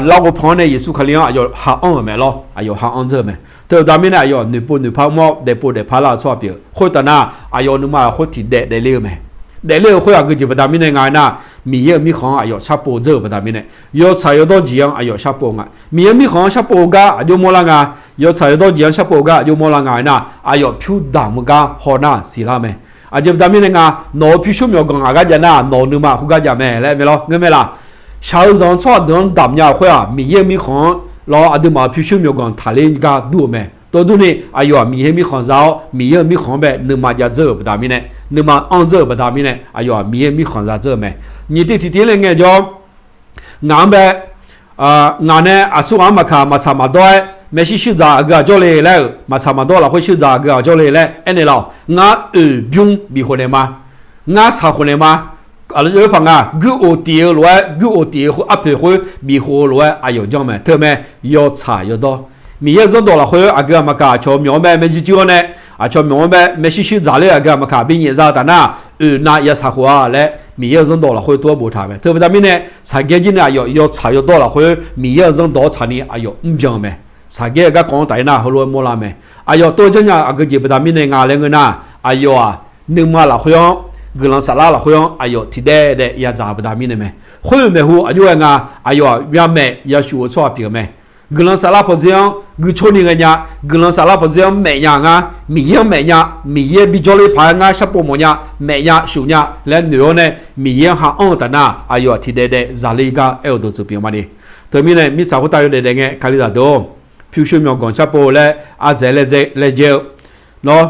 larghov pan-anr nae Yeqsur Kali-anr aqyawf ha-anr-euq mae lawr. Aqyawf ha-anr dzeur-eu mae. Teubaqda mirnae aqyawf noeqpov noeqpar mr-awr daefpov daefpar lar-eu tsawrhaq pyeuf-eu khoertav nar, aqyawf nuima lafkhoer tiqdaef daefler-eu mae. Daefler-eu khoer aqgeu jeq baqda mirnae nga-aer nar, Miqyaer-euq mirkhanq-anr aqyawf sharpov dzeur-euq baqda mirnae, yawtsaq yawdawr jeq-anr aqyawf sharpov nga. Miqyaer mirkhanq-anr sharpov-eu gar aqjox mawrlar nga. Yawtsaq yawdawr jeq-anr sharpov-eu gar aqjox mawrlar nga-aer nar, aqyawf pyur damq-eu gar hawnar siqlar mae. Aqjeq baqda mirnae nga, nawq-euq pyurshuir myawqganq aq gar jav nar, nawq-euq nuima lafkhoer gar jav mae laer aer mae lawr. Ngeur mae laf? Shaq-eu zanq-anr tsawrhaq deuq-anr damq nya-euq khoer-aq, Miqyaer-euq mirkhanq-anr lawr aqduimaf-euq pyurshuir myawqganq taqler gar dur-eu mae. Tov durni, aqyawf-aq Miqyaer mirkhanq za-awr, Miqyaer-euq mirkhanq-anr bae nuima jav dzeur-euq baqda mirnae, nuima anr dzeur-euq baqda mirnae, aqyawf-aq Miqyaer-euq mirkhanq za dzeur-eu mae. Nyiq tiv tiqtiv le ngaejawr, ngaq-anr bae, ngaq nae aqsur ghaq-anr maqkaq maqtsaq maqdawr-aer maershuir shuir dzaq aqgeu aqjawr le laer-euq, maqtsaq maqdawr lafkhoer shuir dzaq aqgeu aqjawr le laer aernaeq laf-awq. Ngar oeq bymr bif khof naeq ma. Ngar shaq khof naeq ma. Aqlof-aer paq nga, guir of tif-eu lof-aer, guir of tif-eu khoer arpoeq khoer bif khof-eu lof-aer aqyawf janr mae. Teumae, yawtsaq yawdawr. Miqyaer-euq zanrdawq lafkhoer aqgeu aqmaqkaq aqcawq-eu myawq-anr bae maerjuir juir-awr nae, aqcawq-eu myawq-anr bae maershuir shuir dzaq ler aqgeu aqmaqkaq bi nyaef za-eu taf nar, oeq nav ya shaq khof-a laer Miqyaer-euq zanrdawq lafkhoer tov-aer boftaq mae. Teubaqda mirnae, Saqgaer jir nae aqyawf yawtsaq yawdawr lafkhoer Miqyaer-euq zanrdawq-anr tsaqni aqyawf mrbyan-eu mae. Saqgaer-euq garkawv-anr taf-aer nar heulof-aer mawrlar mae. Aqyawf tov-aer janrnya aqgeu jeq baqda mirnae nga laer ngeur nar, aqyawf-aq nuima lafkhoer-anr guiqlanq saflar lafkhoer-anr aqyawf tiqdaev daev yadzaq-eu baqda mirnae mae. Khoer-euq maeqhu aqjox ghae nga, aqyawf-aq myavmaef yashuf-eu tsawrhaq pyeuf-eu mae. Guiqlanq saflar pawqdzer-anr guiqcawr ni ghaenya, guiqlanq saflar pawqdzer-anr maefnya ngar, Miqyaer-anr maefnya, Miqyaer bijawr ler paq-aer ngar sharpov mawfnya, maefnya shufnya laer noeq-awr nae, Miqyaer-anr ha anr-eu taf nar, aqyawf-aq tiqdaev daev zaqler gar aer-eu dawqtsuif pyeuf ma de. Teumirnae mirtsaq khoertav yawdaef daef ngae, Kalizaq deuq-or, pyurshuir myawqganq sharpov laer ardzaeq laejae-eu, nawr,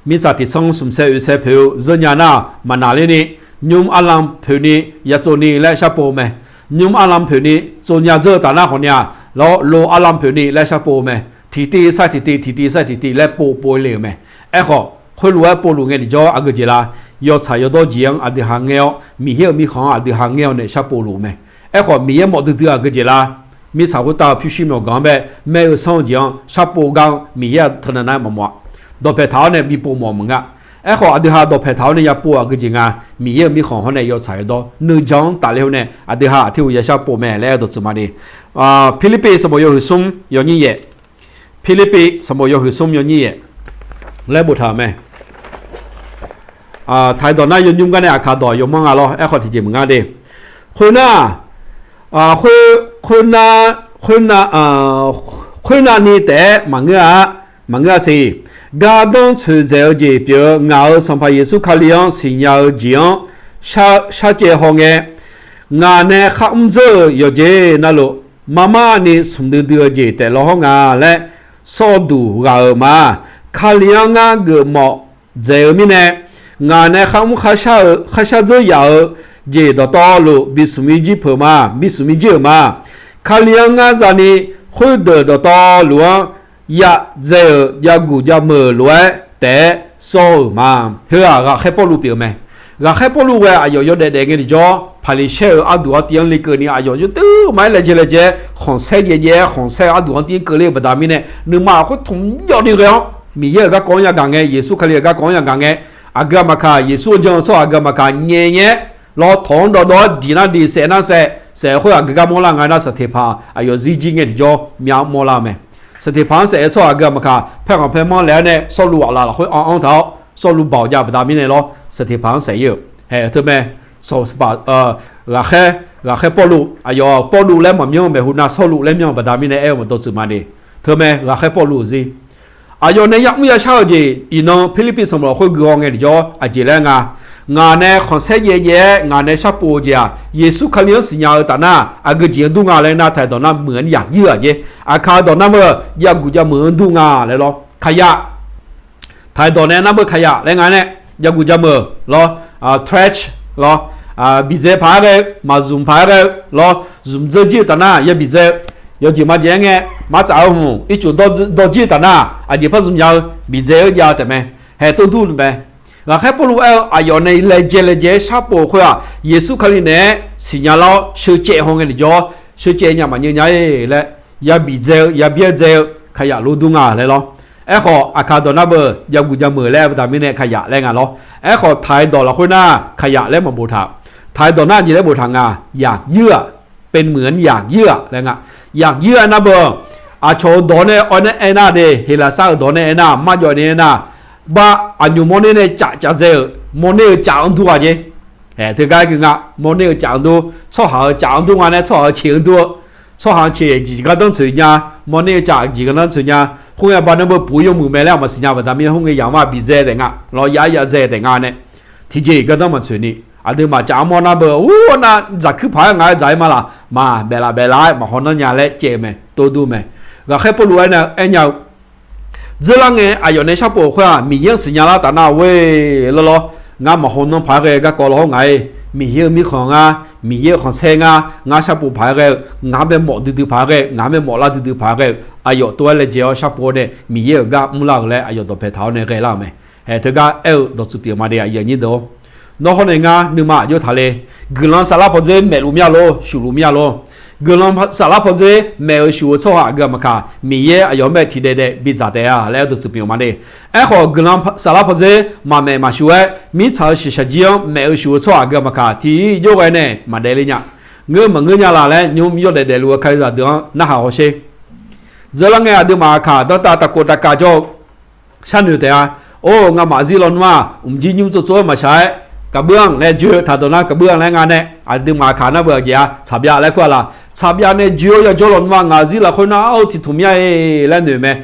mirtsaq tiqsanr smqsaer oeqsaer poeq-eu zeur nya nar, maqnaqlerni, nymr arlam poeqni, yatsovni laer sharpov-eu mae. Nymr arlam poeqni tsovnya dzeur-eu taf nar khawfni-aq, lawr, lo arlam poeqni laer sharpov-eu mae. Tiqtiv sar tiqtiv, tiqtiv sar tiqtiv laer pov pov le-euq mae. Aerkhawf, khoerlof-aer povluf ngae tiqjawr aqgeu jeq la? Yawtsaq yawdawr jeq-anr aqdui ha ngaer-awr, Miqyaer-euq mirkhanq-anr aqdui ha ngaer-awr nae sharpov luf-eu mae. Aerkhawf, Miqyaer mawf duidui aqgeu jeq la? Mirtsaq khoertav pyurshuir myawqganq-anr bae, maer-eu sanr-eu jeq-anr sharpov gar-anr Miqyaer-aq teunav nav-aer maqmawf-a. Dawqpaeq taq-awr nae bi pov mawf maqngeur. Aerkhawf, aqdui ha dawqpaeq taq-awr nae yapov aqgeu jeq nga. Miqyaer-euq mirkhanq hawr nae yawtsaq yawdawr nuijan-anr tafler-awr nae aqdui ha aqtir ghawqmya sharpov mae laer aer dawqtsuif ma de. Pirlirpiv sanqbof yawhuiq smr yawnyir yaef. Pirlirpiv sanqbof yawhuiq smr yawnyir yaef laer boftaq-euq mae. Taq-eu dawq nar yawnymr gar nae aqkaq dawq yawmanr nga lawr. Aerkhawf tiqjeq maqngeur de. Khoernar, khoer, khoernar, khoernar, khoernavni taef-aer maqngeur-a, maqngeur-a siq. Gardanr tsoeqdzaeq-eu jeq pyeuf-eu ngaq-euq Sanqpaq Yeqsur Kali-anr siqnya-eu jeq-anr shar, sharcaev hawngae, ngaq nae kharmr dzeur-euq yawqjeq navluf, marmarni smq duidui-eu jeq taef law hawr nga laer sawrduq ghaq-euq ma. Kali-anr ngar geufmawf dzaeq-eu mirnae, ngaq nae kharmr kharshar-eu, kharshar dzeur yaf-eu jeq dawqtawvluf bi smq bi jir peuq ma, bi smq bi jir-euq ma. Kali-anr ngar zani khoerdeuq dawqtawvluf-anr yadzae-euq javguq javmeuq lof-aer taef-aer sawr-euq ma. Heu-aq, ghaqkhaer Pawrluv pyeuf-eu mae. Ghaqkhaer Pawrluv ghae aqyawf yawdaef daef ngae tiqjawr, Paqliqsaer-euq arduq-anr tiv-anr lekeuv ni aqyawf yawduq maqaer laejae laejae khanqsaer jaev jaev-aer khanqsaer-eu arduq-anr tiv-anr keuvle-eu baqda mirnae, nuima lafkhoer tmq yawf ni ghae-awr, Miqyaer-euq garkawv-anr yagaq ngae, Yeqsur Kali-euq garkawv-anr yagaq ngae, aqgeu aqmaqkaq, Yeqsur-anr jan-eu tsawrhaq aqgeu aqmaqkaq nyae nyae-aer lawr, tawq-anr dawv dawv-aer diq nar diq saef nar saef, saef khoer aqgeu gar mawrlar nga nar, Saqteqpaq aqyawf zir jir ngae tiqjawr myav mawrlar-eu mae. Saqteqpaq-anr saef-eu tsawrhaq aqgeu aqmaqkaq paer khanq paer manr laef-aer nae Sawrluv ghaq laf lafkhoer anr anr taq-awr, Sawrluv baoq jav baqda mirnae lawr, Saqteqpaq-anr saef-ir-euq hae teu mae. Saq, ghaqkhaer, ghaqkhaer Pawrluv, aqyawf Pawrluv laer maqmyanr-eu maeqhu nav Sawrluv laer myanr-eu baqda mirnae aer-eu maqdawr tsuif ma de. Teu mae, ghaqkhaer Pawrluv-euq zir. Aqyawf nae yamr yashar-eu jeq iqnan Pirlirpiv sanqbof lafkhoer guihaw ngae tiqjawr aqjeq laer nga. Ngaq nae khanqsaer jaev jaev-aer ngaq nae sharpov-eu jeq-aq, Yeqsur Kali-anr siqnya-eu taf nar, aqgeu jeq-anr dur nga laer nar, taq-eu dawq nar meuq-anr yaq yir-aq jer. Aqkaq-eu dawq nar meuq javguq javmeuq-anr dur nga laer lawr. Kaqyaq. Taq-eu dawq nae nar meuq kaqyaq laer nga nae, javguq javmeuq lawr, trash lawr, biqdzae paq-aer ghae-eu, maqzmq paq-aer ghae-eu lawr, zmq dzeur jir-eu taf nar ya biqdzae-eu, yawjeq maqjeq-aer ngae, martsaf-eu hmq ircuf dawr jir-eu taf nar, aqjeq par zmq nya-eu, biqdzae-eu jav-eu taef mae. Haeq tov dur-eu mae. Ghaqkhaer Pawrluv aer-eu aqyawf nae laejae laejae-aer sharpov-eu khoer-aq, Yeqsur Kali naeq-aer siqnya lar-awr sheucaev haw ngae tiqjawr, sheucaev nya maqnyeuv nya-ir laer, ya biqdzae-eu ya byaerdzae-eu kaqyaq lof dur nga laer lawr. Aerkhawf aqkaq dawq nar beu javguq javmeuq laer aer baqda mirnae kaqyaq laer nga lawr. Aerkhawf taq-eu dawq lafkhoer nar kaqyaq laer maqboftaq. Taq-eu dawq nar aqjeq laer boftaq nga, yaq yir-aq, เป็นเหมือน yaq yir-aq laer nga. Yaq yir-aq nar beu, aqcawq-eu dawq nae awr nae aernar de, Heqlaqsar-euq dawq nae aernar, marjawv nae aernar, bav aqnymq mawrner nae caf caf dzae-euq mawrner-eu caf-anr dur-aq jer. Teugar geu nga, mawrner-eu caf-anr dur, tsawrhaq-euq caf-anr dur nga nae tsawrhaq-euq ceq-anr dur-eu, tsawrhaq-euq ceq jeq gardanr tsoeq nya, mawrner-eu caf jeq gardanr tsoeq nya, khoerngae bav nar beu puq-eu yawmuiq mae laer maq siqnya baqda mirnae khoerngae yaq ma biqdzae taef nga lawr, yaq yaq dzae taef nga nae, tiqjeq gardanr maqtsoeq ni, aqduimaf caf-anr mawr nar beu, ur, nar dzaqkuir paq-aer ngaq-aer dzaq-ir ma laq, maq baef laf baef laf-aer maq hawnar nya laer caev-eu mae, tov dur mae. Ghaqkhaer Pawrluv aer nar aernya-eu dzeurlar ngae aqyawf nae sharpov-euq khoer-aq, Miqyaer-anr siqnya lar taf nar-a, lawrlawr, ngar maqhaw nanr paq-aer ghae-eu garkawv lawr hawr ngaq-aer, Miqyaer-euq mirkhanq ngar, Miqyaer-euq khanqsaer ngar, ngar sharpov paq-aer ghae-eu, ngaq-anr bae mawf duidui paq-aer ghae-eu, ngaq-anr bae mawf lar duidui paq-aer ghae-eu, aqyawf tov-aer laejae-awr sharpov-awr nae Miqyaer-euq gar mrlar-euq laer aqyawf dawqpae taq-awr nae ghae lar-euq mae. Haeq teugar aer-eu dawqtsuif pyeuf ma de, aqyuif aqnyir deuq-or. Nawr hawr nae ngar nuima aqjox taq le. Guiqlanq saflar pawdzer maefluf mir-a lor, shufluf mir-a lor. Guiqlanq saflar pawdzer maef-eu shuf-eu tsawrhaq aqgeu aqmaqkaq, Miqyaer aqyawf-anr bae tiqdaev daev bidzaq taef-a laer dawqtsuif pyeuf ma de. Aerkhawf guiqlanq saflar pawdzer maqmaef maqshuf-aer mirtsaq-euq shiqshaq jir-anr maef-eu shuf-eu tsawrhaq aqgeu aqmaqkaq tiq jov ghae nae maqdaef le nya. Ngeur maqngeur nya la laer nymr yawdaef daefluf-eu kalizaq deuq-anr narhaq hawsher. Dzeurlar ngae aqduimaf aqkaq danrtav taqkov taqkav jawr-eu sharnoeq taef-a. Or, ngamaf zir lawnmr-aq, mqjir nymr tsov tsov-aer maqshaq-aer, kaqbur-anr laer joe-eu taqdawq nar, kaqbur-anr laer nga nae aqduimaf kaq nar beuq-aq jeq-a, tsaqbyav laer kur-a laq. Tsaqbyav nae joe-awr yajawr lawnmr-aq, ngaq zir lafkhoer nar-awr tiqtmq mya-e laer noeq mae.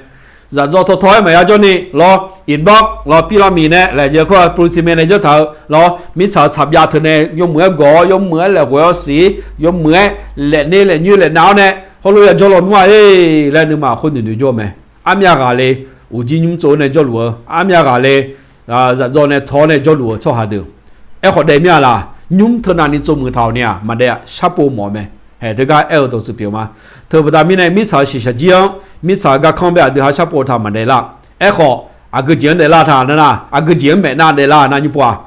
Zaqdzawr tawtaw-aer maqya jawrni lawr, iqbawr lawr, pirlamiq nae laejae kur-a, policeman nae janr taq-eu lawr, mirtsaq-euq tsaqbyav teu nae yawmuiq-aer gawq-awr, yawmuiq-aer laeqghoeq-awr siq, yawmuiq-aer laefner laefnyoer laefnav-awr nae hawr lof yajawr lawnmr-a-e laer nuima khoer noeqnoeq jawr-eu mae. Armyav ghaq le, uqjir nymr tsov-aer nae jawrluf-eu, armyav ghaq le, zaqdzawr nae tawr-awr nae jawrluf-eu tsawrhaq deuq. Aerkhawf daef mir-a laq, nymr teu navni tsov muiq taq-awq ni-aq maqdaef-a, sharpov mawf-eu mae. Haeq teugar aer-eu dawqtsuif pyeuf ma. Teu baqda mirnae mirtsaq-euq shiqshaq jir-anr, mirtsaq-euq garkanr bae aqdui ha sharpov taq maqdaef lar. Aerkhawf, aqgeu jeq-anr daeflar taq nar nar, aqgeu jeq-anr maef nar daeflar nar nymr pov-aq,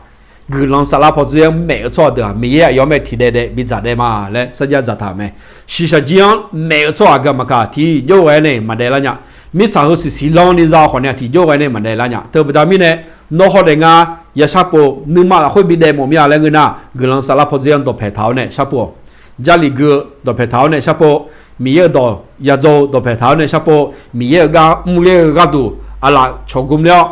guiqlanq saflar pawdzer-anr maef-eu tsawrhaq deuq-aq, Miqyaer aqyawf-anr mae tiqdaev daev bidzaq daev ma laer sarjax dzaqtaq-euq mae. Shiqshaq jir-anr maef-eu tsawrhaq aqgeu maqkaq, tiqjawr ghae nae maqdaef lar nya. Mirtsaq heu siqsiq lanr ni za-eu khawf ni-aq, tiqjawr ghae nae maqdaef lar nya. Teu baqda mirnae, nawr hawr daef nga, ya sharpov, nuima lafkhoer bidaef mawf mir-a laer ngeur nar, guiqlanq saflar pawdzer-anr dawqpaeq taq-awr nae sharpov-awq. Jarlif gui-eu dawqpaeq taq-awr nae sharpov, Miqyaer-euq dawq yadzaw-eu dawqpaeq taq-awr nae sharpov, Miqyaer-euq gar mrler-eu gharduq, aqlaf cawqgmr ler-awr,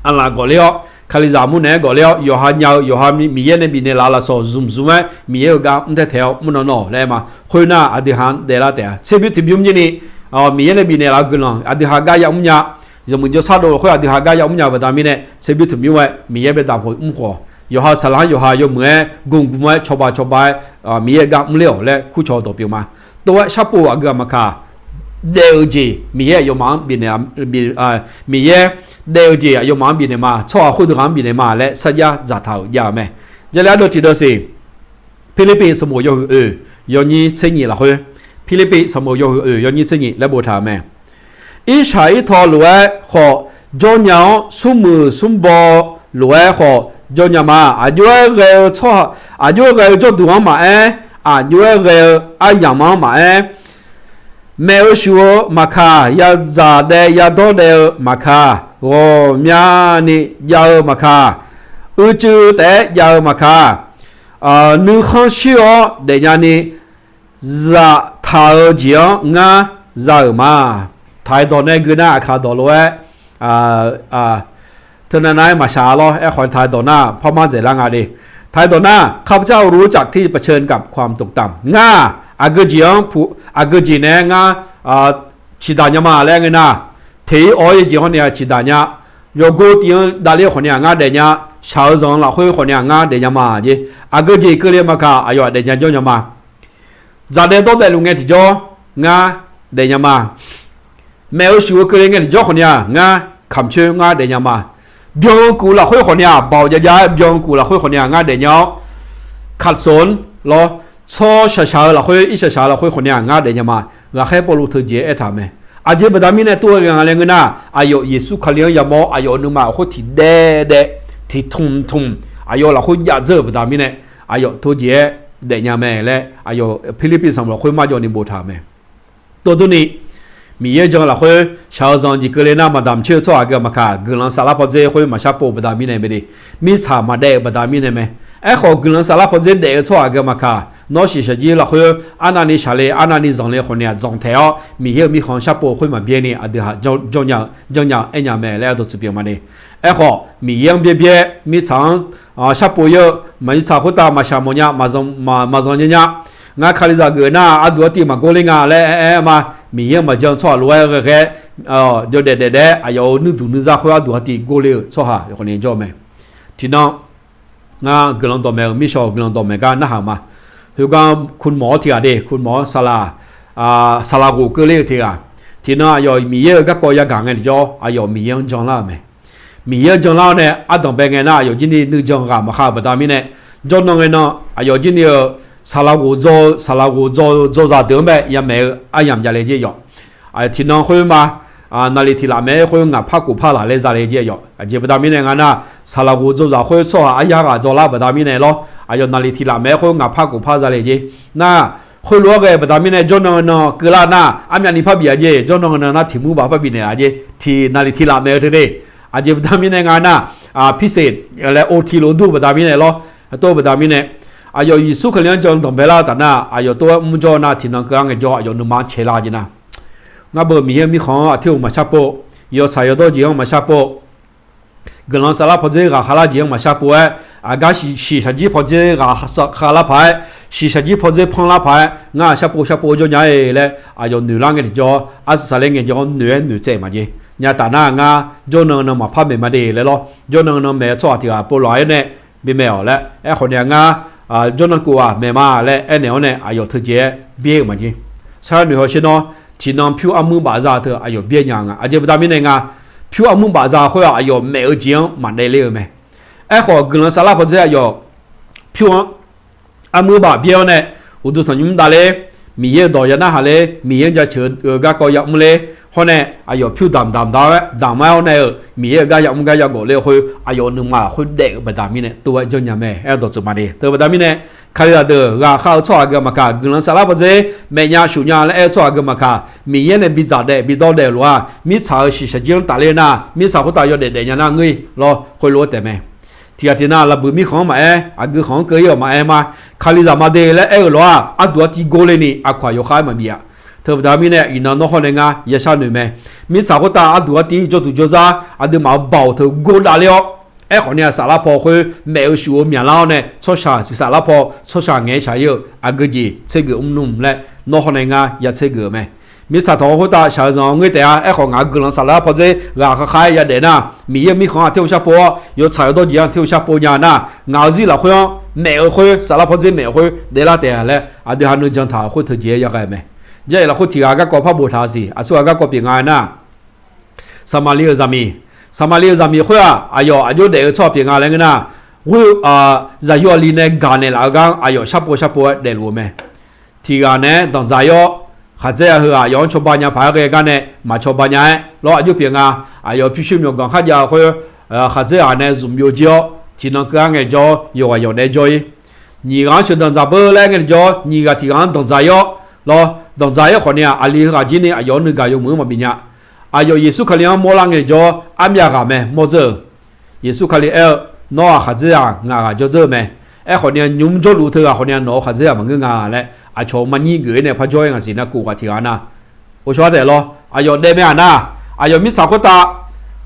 aqlaf gawq ler-awr, Kalizaq mrnaeq-aer gawq ler-awr, yawqha nya-eu yawqha Miqyaer nae bifnaeq laf-eu lafsawq zmq zmq-aer Miqyaer-euq gar mr taer taeq-awr mr nan nan-awq laer aer ma. Khoernar, aqdui ha-anr daeflar taef-a. Tserbyur tiqbymr nyir ni, Miqyaer nae bifnaeq laf-eu guiqlanq aqdui ha gar yamr nya. Yawmuiq jawrshar dov lafkhoer aqdui ha gar yamr nya-eu baqda mirnae, tserbyur tiqbymr-aer Miqyaer bae daq khof mr khawf, yawqha saqlaq-anr yawqha yawmuiq-aer gmgm-aer cawba cawba-aer, Miqyaer-euq gar mrler-awq laer kurcaw-eu dawqpyeuf ma. Tov-aer sharpov aqgeu aqmaqkaq, daef-eu jeq Miqyaer aqyawfmaf-anr bifnaeq, Miqyaer daef-eu jeq aqyawfmaf-anr bifnaeq ma, tsawrhaq khoerdeuq ghaq-anr bifnaeq ma laer sarjax dzaqtaq-euq jav-euq mae. Jarle ardeuv tiqdeuv siq, Pirlirpiv sanqbof yawhuiq oeq yawnyir tser nyif lafkhoer, Pirlirpiv sanqbof yawhuiq oeq yawnyir tser nyif laer boftaq-euq mae. Irshaq irtaw lof-aer khawf jawrnya-awr, smrmuiq smrbaw lof-aer khawf jawrnya ma. Aqjox-aer ghae-eu tsawrhaq, aqjox-aer ghae-eu jawrduq-anr maqaer, aqjox-aer ghae-eu aryamq-anr maqaer, maef-eu shuf-eu maqkaq, yazaq daev yadawr daev-eu maqkaq, ghawqmyani jav-eu maqkaq, uicuiv taef-aer jav-eu maqkaq, nuikhanr shir-awr daefnya ni zaftaq-eu jeq-anr ngar za-euq ma. Taq-aer dawq nae geu nar aqkaq dawq lof-aer, teunav nav-aer maqshaq lawr. Aerkhawf taq-aer dawq nar parmar dzaeqlar nga de. Taq-aer dawq nar, ข้าพเจ้ารู้จักที่เผชิญกับความตกต่ำ ngar aqgeu jeq-anr pu, aqgeu jeq naeq-aer ngar ciqdaq nya ma laer ngeur nar, teq-ir awr-ir jeq hawr ni-aq ciqdaq nya. Yawqgor tiv-anr davler-eu khawf ni-aq ngar daefnya. Shaq-eu zanq-eu lafkhoer khawf ni-aq ngar daefnya ma jeq. Aqgeu jeq keuvle maqkaq aqyawf-aq daefnya jawr nya ma. Dzaqdaev dawrdaev luf ngae tiqjawr ngar daefnya ma. Maef-eu shuf-eu keuvle ngae tiqjawr khawf ni-aq ngar kamq coer ngar daefnya ma. Byan-eu kuf lafkhoer khawf ni-aq, baoq jav jav-aer byan-eu kuf lafkhoer khawf ni-aq ngar daefnya-awr, ขัดสน lawr, tsawr shaq shaq-eu lafkhoer, irshaq shaq-eu lafkhoer khawf ni-aq ngar daefnya ma. Ghaqkhaer Pawrluv teujeq-aer aertaq-euq mae. Aqjeq baqda mirnae tov-aer ghae nga laer ngeur nar, aqyawf Yeqsur Kali-anr yamawr-awr aqyawf nuima khoer tiqdaev daev tiqtmq tmq aqyawf lafkhoer jav dzeur-euq baqda mirnae, aqyawf teujeq-aer daefnya mae laer aqyawf Pirlirpiv sanqbof lafkhoer marjawv ni boftaq-euq mae. Tov durni, Miqyaer jan lafkhoer shaq-eu zanq jeq keuvle nar maqdamq coer-eu tsawrhaq aqgeu maqkaq, guiqlanq saflar pawdzer khoer maqshar pov-eu baqda mirnae mae de. Mirtsaq maqdaef-euq baqda mirnae mae. Aerkhawf guiqlanq saflar pawdzer daef-eu tsawrhaq aqgeu maqkaq, nawr shiqshaq jir lafkhoer arnavni shaqle arnavni zanqle khawf ni-aq dzanqtaeq-awr Miqyaer-euq mirkhanq-anr shar pov khoer maqbyaer ni aqdui ha janrnya-eu janrnya-eu aernya mae laer ardawq tsuif pyeuf ma de. Aerkhawf Miqyaer-anr byaer byaer mirtsaq-anr sharpov-ir-eu, mirtsaq khoertav maqshaq mawf nya, maqzanq nya nya. Ngar Kalizaq geuf nar arduq artiv maqgor ler nga laer aer aer ma. Miqyaer-anr maqjan-eu tsawrhaq lof-aer ghae ghae-aer, jawdaef daef daef-aer aqyawf-euq nuirduq nuizar khoer arduq artiv gor ler-eu tsawrhaq khawf ni jawr-eu mae. Tiqnan ngar guiqlanq dawqmaeq-euq mirshawq guiqlanq dawqmaeq gar narhaq ma. Khoergar คุณหมอ-awr tiqghaq de, คุณหมอ-awr saqlaq, saqlaq ghof keuvler-eu tiqghaq. Tiqnan aqyawf Miqyaer-euq garkawv yagaq ngae tiqjawr aqyawf Miqyaer-anr janlar-euq mae. Miqyaer-anr janlar-awr nae ardanq bae ngae nar aqyawf jir ni nuijan ghaq maqkhav-eu baqda mirnae, jawrnan ngae nan aqyawf jir ni-eu saqlaq ghof dzaw-eu saqlaq ghof dzaw-eu dzawzaq deuq-anr bae yamaeq-eu aryamq javle jer yawf. Tiqnan khoer ma, naqliq tiq laf maeq-aer khoer ngaq par kof par laq laer zale jer yawf. Aqjeq baqda mirnae nga nar, saqlaq ghof dzawzaq khoer tsawrhaq aryar ghaq dzaw lar baqda mirnae lawr. Aqyawf naqliq tiq laf maeq-aer khoer ngaq par kof par zale jer. Nar, khoerlof-aer ghae baqda mirnae jawrnan nan keuvlar nar, armyavni par bif-a jer, jawrnan nan nar tiq mur baf par bifnaeq-a jer, tiq naqliq tiq laf maeq-eu teu de. Aqjeq baqda mirnae nga nar, พิเศษ laer ot tiq lof dur-eu baqda mirnae lawr. Tov-eu baqda mirnae, aqyawf Yeqsur Kali-anr jan danqbae lar-eu taf nar, aqyawf tov-aer mr jawr nar tiqnan keuv-ar ngaejawr aqyawf nuima-anr caelar jeq nar, ngar beu Miqyaer-eu mirkhanq-anr aqtir-euq maqshar pov, yawtsaq yawdawr jeq-anr maqshar pov, guiqlanq saflar pawdzer ghaqkhav lar jeq-anr maqshar pov-aer, aqgar shiq shaqjir pawdzer ghaqkhav lar paq-aer, shiq shaqjir pawdzer panlar paq-aer, ngar sharpov sharpov jawr nya-e laer aqyawf noeqlar ngae tiqjawr, arsiq saqler ngae tiqjawr noeq-aer noeqtsaev maqjeq. Nyataf nar ngar jawrnan nan maqpar maeq ma de laer lawr. Jawrnan nan maeq-eu tsawrhaq tiq ghaq povlof-aer nae bimaeq-awq laer aerkhawf ni-a ngar jawrnan kov-aq maeq ma laer aernaeq-awr nae aqyawf teujeq-aer byaer-euq maqjeq. Sar noeq hawsher nawr, tiqnan pyur armur bafza teu aqyawf byaer nya nga. Aqjeq baqda mirnae nga, pyur armur bafza khoer-aq aqyawf maeq-eu jeq-anr maqdaef ler-eu mae. Aerkhawf guiqlanq saflar pawdzer aqyawf pyur-anr armur baf byaer-awr nae, uqduq tanqnymr davler, Miqyaer-euq dawq ya narhaq ler, Miqyaer-anr jaceuq-eu garkawv yamr ler, hawr nae aqyawf pyur damq damq da-aer damq-aer-awr nae-euq Miqyaer-euq gar yamr gar yagawf ler-eu khoer aqyawf nuima lafkhoer daef-eu baqda mirnae tov-aer janrnya mae. Aer-eu dawqtsuif maqde teu baqda mirnae, Kalizaq deuq ghaqkhav-eu tsawrhaq aqgeu maqkaq, guiqlanq saflar pawdzer maeq nya shuf nya laer aer-eu tsawrhaq aqgeu maqkaq, Miqyaer nae bidzaq daef bidawr daef-eu lof-aq, mirtsaq-euq shiq shaqjir-anr tafler nar, mirtsaq khoertav yawdaef daef nya nar ngeur-ir lawr, khoerlof-aer taef mae. Tiqghaq tiqnan laqbuiq mirkhanq-anr maqaer, aqgeu khanq-anr keuv-ir-awq maqaer ma. Kalizaq maqde laer aer-eu lof-aq, arduq artiv gor ler ni aqkawq yawkhav-aer maqbif-a. Teu baqda mirnae iqnan nawr hawr nae ngar yashar noeq mae. Mirtsaq khoertav arduq artiv jawrduq jawrzar aqduimaf-euq baoq teu gor davler-awr, aerkhawf ni-a saflar paw khoer maeq-eu shuf-eu myaqlar-awr nae tsawrshaq siq saflar paw tsawrshaq ngaeq-aer shaq-ir-eu aqgeu jeq tser geuf mr nmr laer nawr hawr nae ngar ya tser geuf-euq mae. Mirtsaq tawq khoertav shaq-eu zanq-awr ngeur taef-a. Aerkhawf ngaq-euq guiqlanq saflar pawdzer ghaqkhav khav-aer yadaef nar, Miqyaer-euq mirkhanq-anr aqter-eu sharpov-awr, yawtsaq yawdawr jeq-anr aqter-eu sharpov nya nar, ngaq-euq zir lafkhoer-anr maeq-eu khoer, saflar pawdzer maeq-eu khoer daeflar taef-a laer aqdui ha nuijan taq khoer teujeq-aer yaghae mae. Jarlif lafkhoer tiq ghaq garkawv par boftaq-eu siq. Aqsurghaq garkawv pyeuf nga-aer nar, Saqmaqli-euq zaqmiq, Saqmaqli-euq zaqmiq khoer-aq, aqyawf aqjox daef-eu tsawrhaq pyeuf nga laer ngeur nar, ghoer-eu zaqyo aqli nae gaq naeqlaf-eu gar-anr aqyawf sharpov sharpov-aer daefluf-eu mae. Tiq ghaq naeq-aer danqdzaq-ir-awr, khaqdzer-aq heughaq aqyawf-anr cawba nya paq-aer ghae gar nae maqcawba nya-aer lawr, aqjox pyeuf nga. Aqyawf pyurshuir myawqganq kharjav-eu khoer, khaqdzer ghaq nae zmq byovjir-awr tiqnan keuv-ar ngaejawr-awr yawqghaq yawq naeq-aer jawr-ir. Nyiq ghaq-anr sheuq danqdzaq beur laer ngaejawr, nyiq ghaq tiq ghaq-anr danqdzaq-ir-awr lawr, danqdzaq-ir khawf ni-aq aqli heughaq jir ni aqyawf-anr nuigaq yawmuiq-anr maqbif nya. Aqyawf Yeqsur Kali-anr mawrlar ngaejawr-awr armyav ghaq mae mawr dzeur-euq. Yeqsur Kali aer-eu, Nawr-aq khaqdzer-aq ngaq ghaq jawr dzeur-eu mae. Aerkhawf ni-aq nymr jawrluf teughaq khawf ni-aq nawq-eu khaqdzer-aq maqngeur nga laer aqcawq-eu marnyir geuf-ir nae par jawr-ir ngaq siq nar kov ghaq tiq ghaq nar, ghovshaw-ar taef lawr. Aqyawf daef mae-aq nar, aqyawf mirtsaq khoertav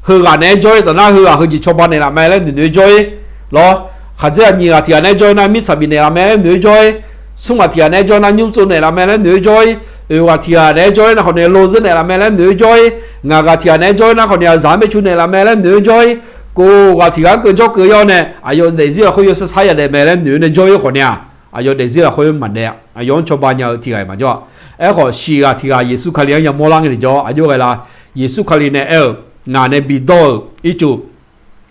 heughaq naeq-aer jawr-ir taf nar heughaq heujeq cawba naeqlaf mae laer noeq noeq-aer jawr-ir lawr. Khaqdzer-aq nyiq ghaq tiq ghaq naeq-aer jawr-ir nar mirtsaq bifnaeq laf mae laer noeq-aer jawr-ir. Smr ghaq tiq ghaq naeq-aer jawr-ir nar nymr tsov naeqlaf mae laer noeq-aer jawr-ir. Oeq ghaq tiq ghaq naeq-aer jawr-ir nar khawf ni-aq lozeur naeqlaf mae laer noeq-aer jawr-ir. Ngaq ghaq tiq ghaq naeq-aer jawr-ir nar khawf ni-aq zaq-anr baercu naeqlaf mae laer noeq-aer jawr-ir. Kov ghaq tiq ghaq-anr keuv jawr keuv-ir-awr nae aqyawf daefzir lafkhoer yawsar sar yadaef mae laer noeq-aer nae jawr-ir khawf ni-aq, aqyawf daefzir lafkhoer maqdaef-a. Aqyawf-anr cawba nya-eu tiq ghaq-iq maqjawr-a. Aerkhawf shiq ghaq tiq ghaq Yeqsur Kali-anr yamawr lar ngae tiqjawr aqjox ghae la. Yeqsur Kali nae aer-euq, Ngaq nae bidawr-euq ircuf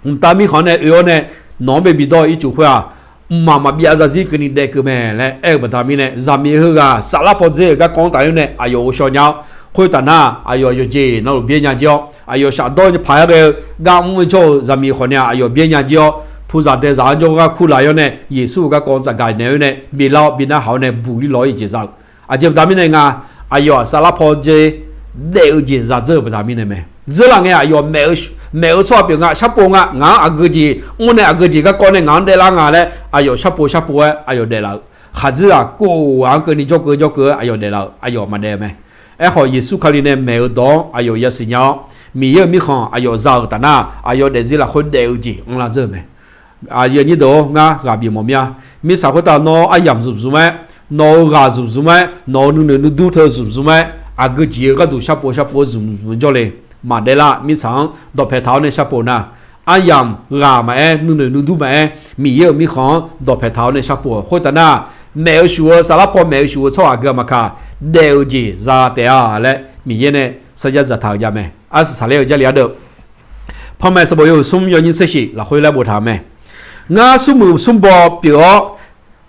mqtav mirkhanq nae oe-awr nae nawq-anr bae bidawr-eu ircuf khoer-aq, mqmaq maqbyav zarzir keuvni daef keuv mae laer aer-eu baqda mirnae, zaqmiq heughaq saflar pawdzer-euq garkawv-anr tafler nae aqyawf ghovshaw nya-awr, khoertaf nar aqyawf yawqjeq navluf byaer nya jir-awr, aqyawf shafdawr paq-aer ghae-eu gar mr-eu jawr-eu zaqmiq khawf ni-aq aqyawf byaer nya jir-awr, puzaq daezaq-anr jawrgar kurlaf-ir-awr nae Yeqsur-euq garkawv-anr tsafgaq naeq-aer nae bilar-awr bi narhaq-awr nae buq-ir law-ir jeq za-eu. Aqjeq baqda mirnae nga, aqyawf-aq saflar pawdzer daef-eu jeq za dzeur-euq baqda mirnae mae. Dzeurlaf ngae aqyawf maeq-eu tsawrhaq pyeuf nga, sharpov nga, ngaq-anr aqgeu jeq mr nae aqgeu jeq garkawv nae ngaq-anr daeflar nga laer aqyawf sharpov sharpov-aer aqyawf daeflaf-euq. Khaqdzer-aq kov-aq-anr keuvni jawr keuv jawr keuv-aer aqyawf daeflaf-euq, aqyawf maqdaef-eu mae. Aerkhawf Yeqsur Kali nae maeq-eu dawq-anr aqyawf yasiq nya-awr, Miqyaer-euq mirkhanq aqyawf za-euq taf nar aqyawf daefzir lafkhoer daef-eu jeq anrlar dzeur-eu mae. Aqyuif aqnyir deuq-or, ngar ghaq bif mawf mir-a. Mirtsaq khoertav nawr aryamq zmq zmq-aer, nawq-euq ghaq zmq zmq-aer, nawq-euq nuinoeq nuidur teu zmq zmq-aer, aqgeu jeq-eu gharduq sharpov sharpov-aer zmq zmq jawrle. Maqdaef lar, mirtsaq-anr dawqpae taq-awr nae sharpov nar, aryamq ghaq maqaer, nuinoeq nuidur maqaer, Miqyaer-euq mirkhanq-anr dawqpae taq-awr nae sharpov-awq. Khoertaf nar, maeq-eu shuf-eu saflar paw maeq-eu shuf-eu tsawrhaq aqgeu maqkaq, daef-eu jeq za taef-a laer Miqyaer nae sarjax dzaqtaq-euq jav mae. Arsiq saqler-eu Jarlif ardeuv, Panmaeq sanqbof yawhuiq smr yawnyir tser shif lafkhoer laer boftaq-euq mae. Ngar smrmuiq smrbaw pyeuf-awr,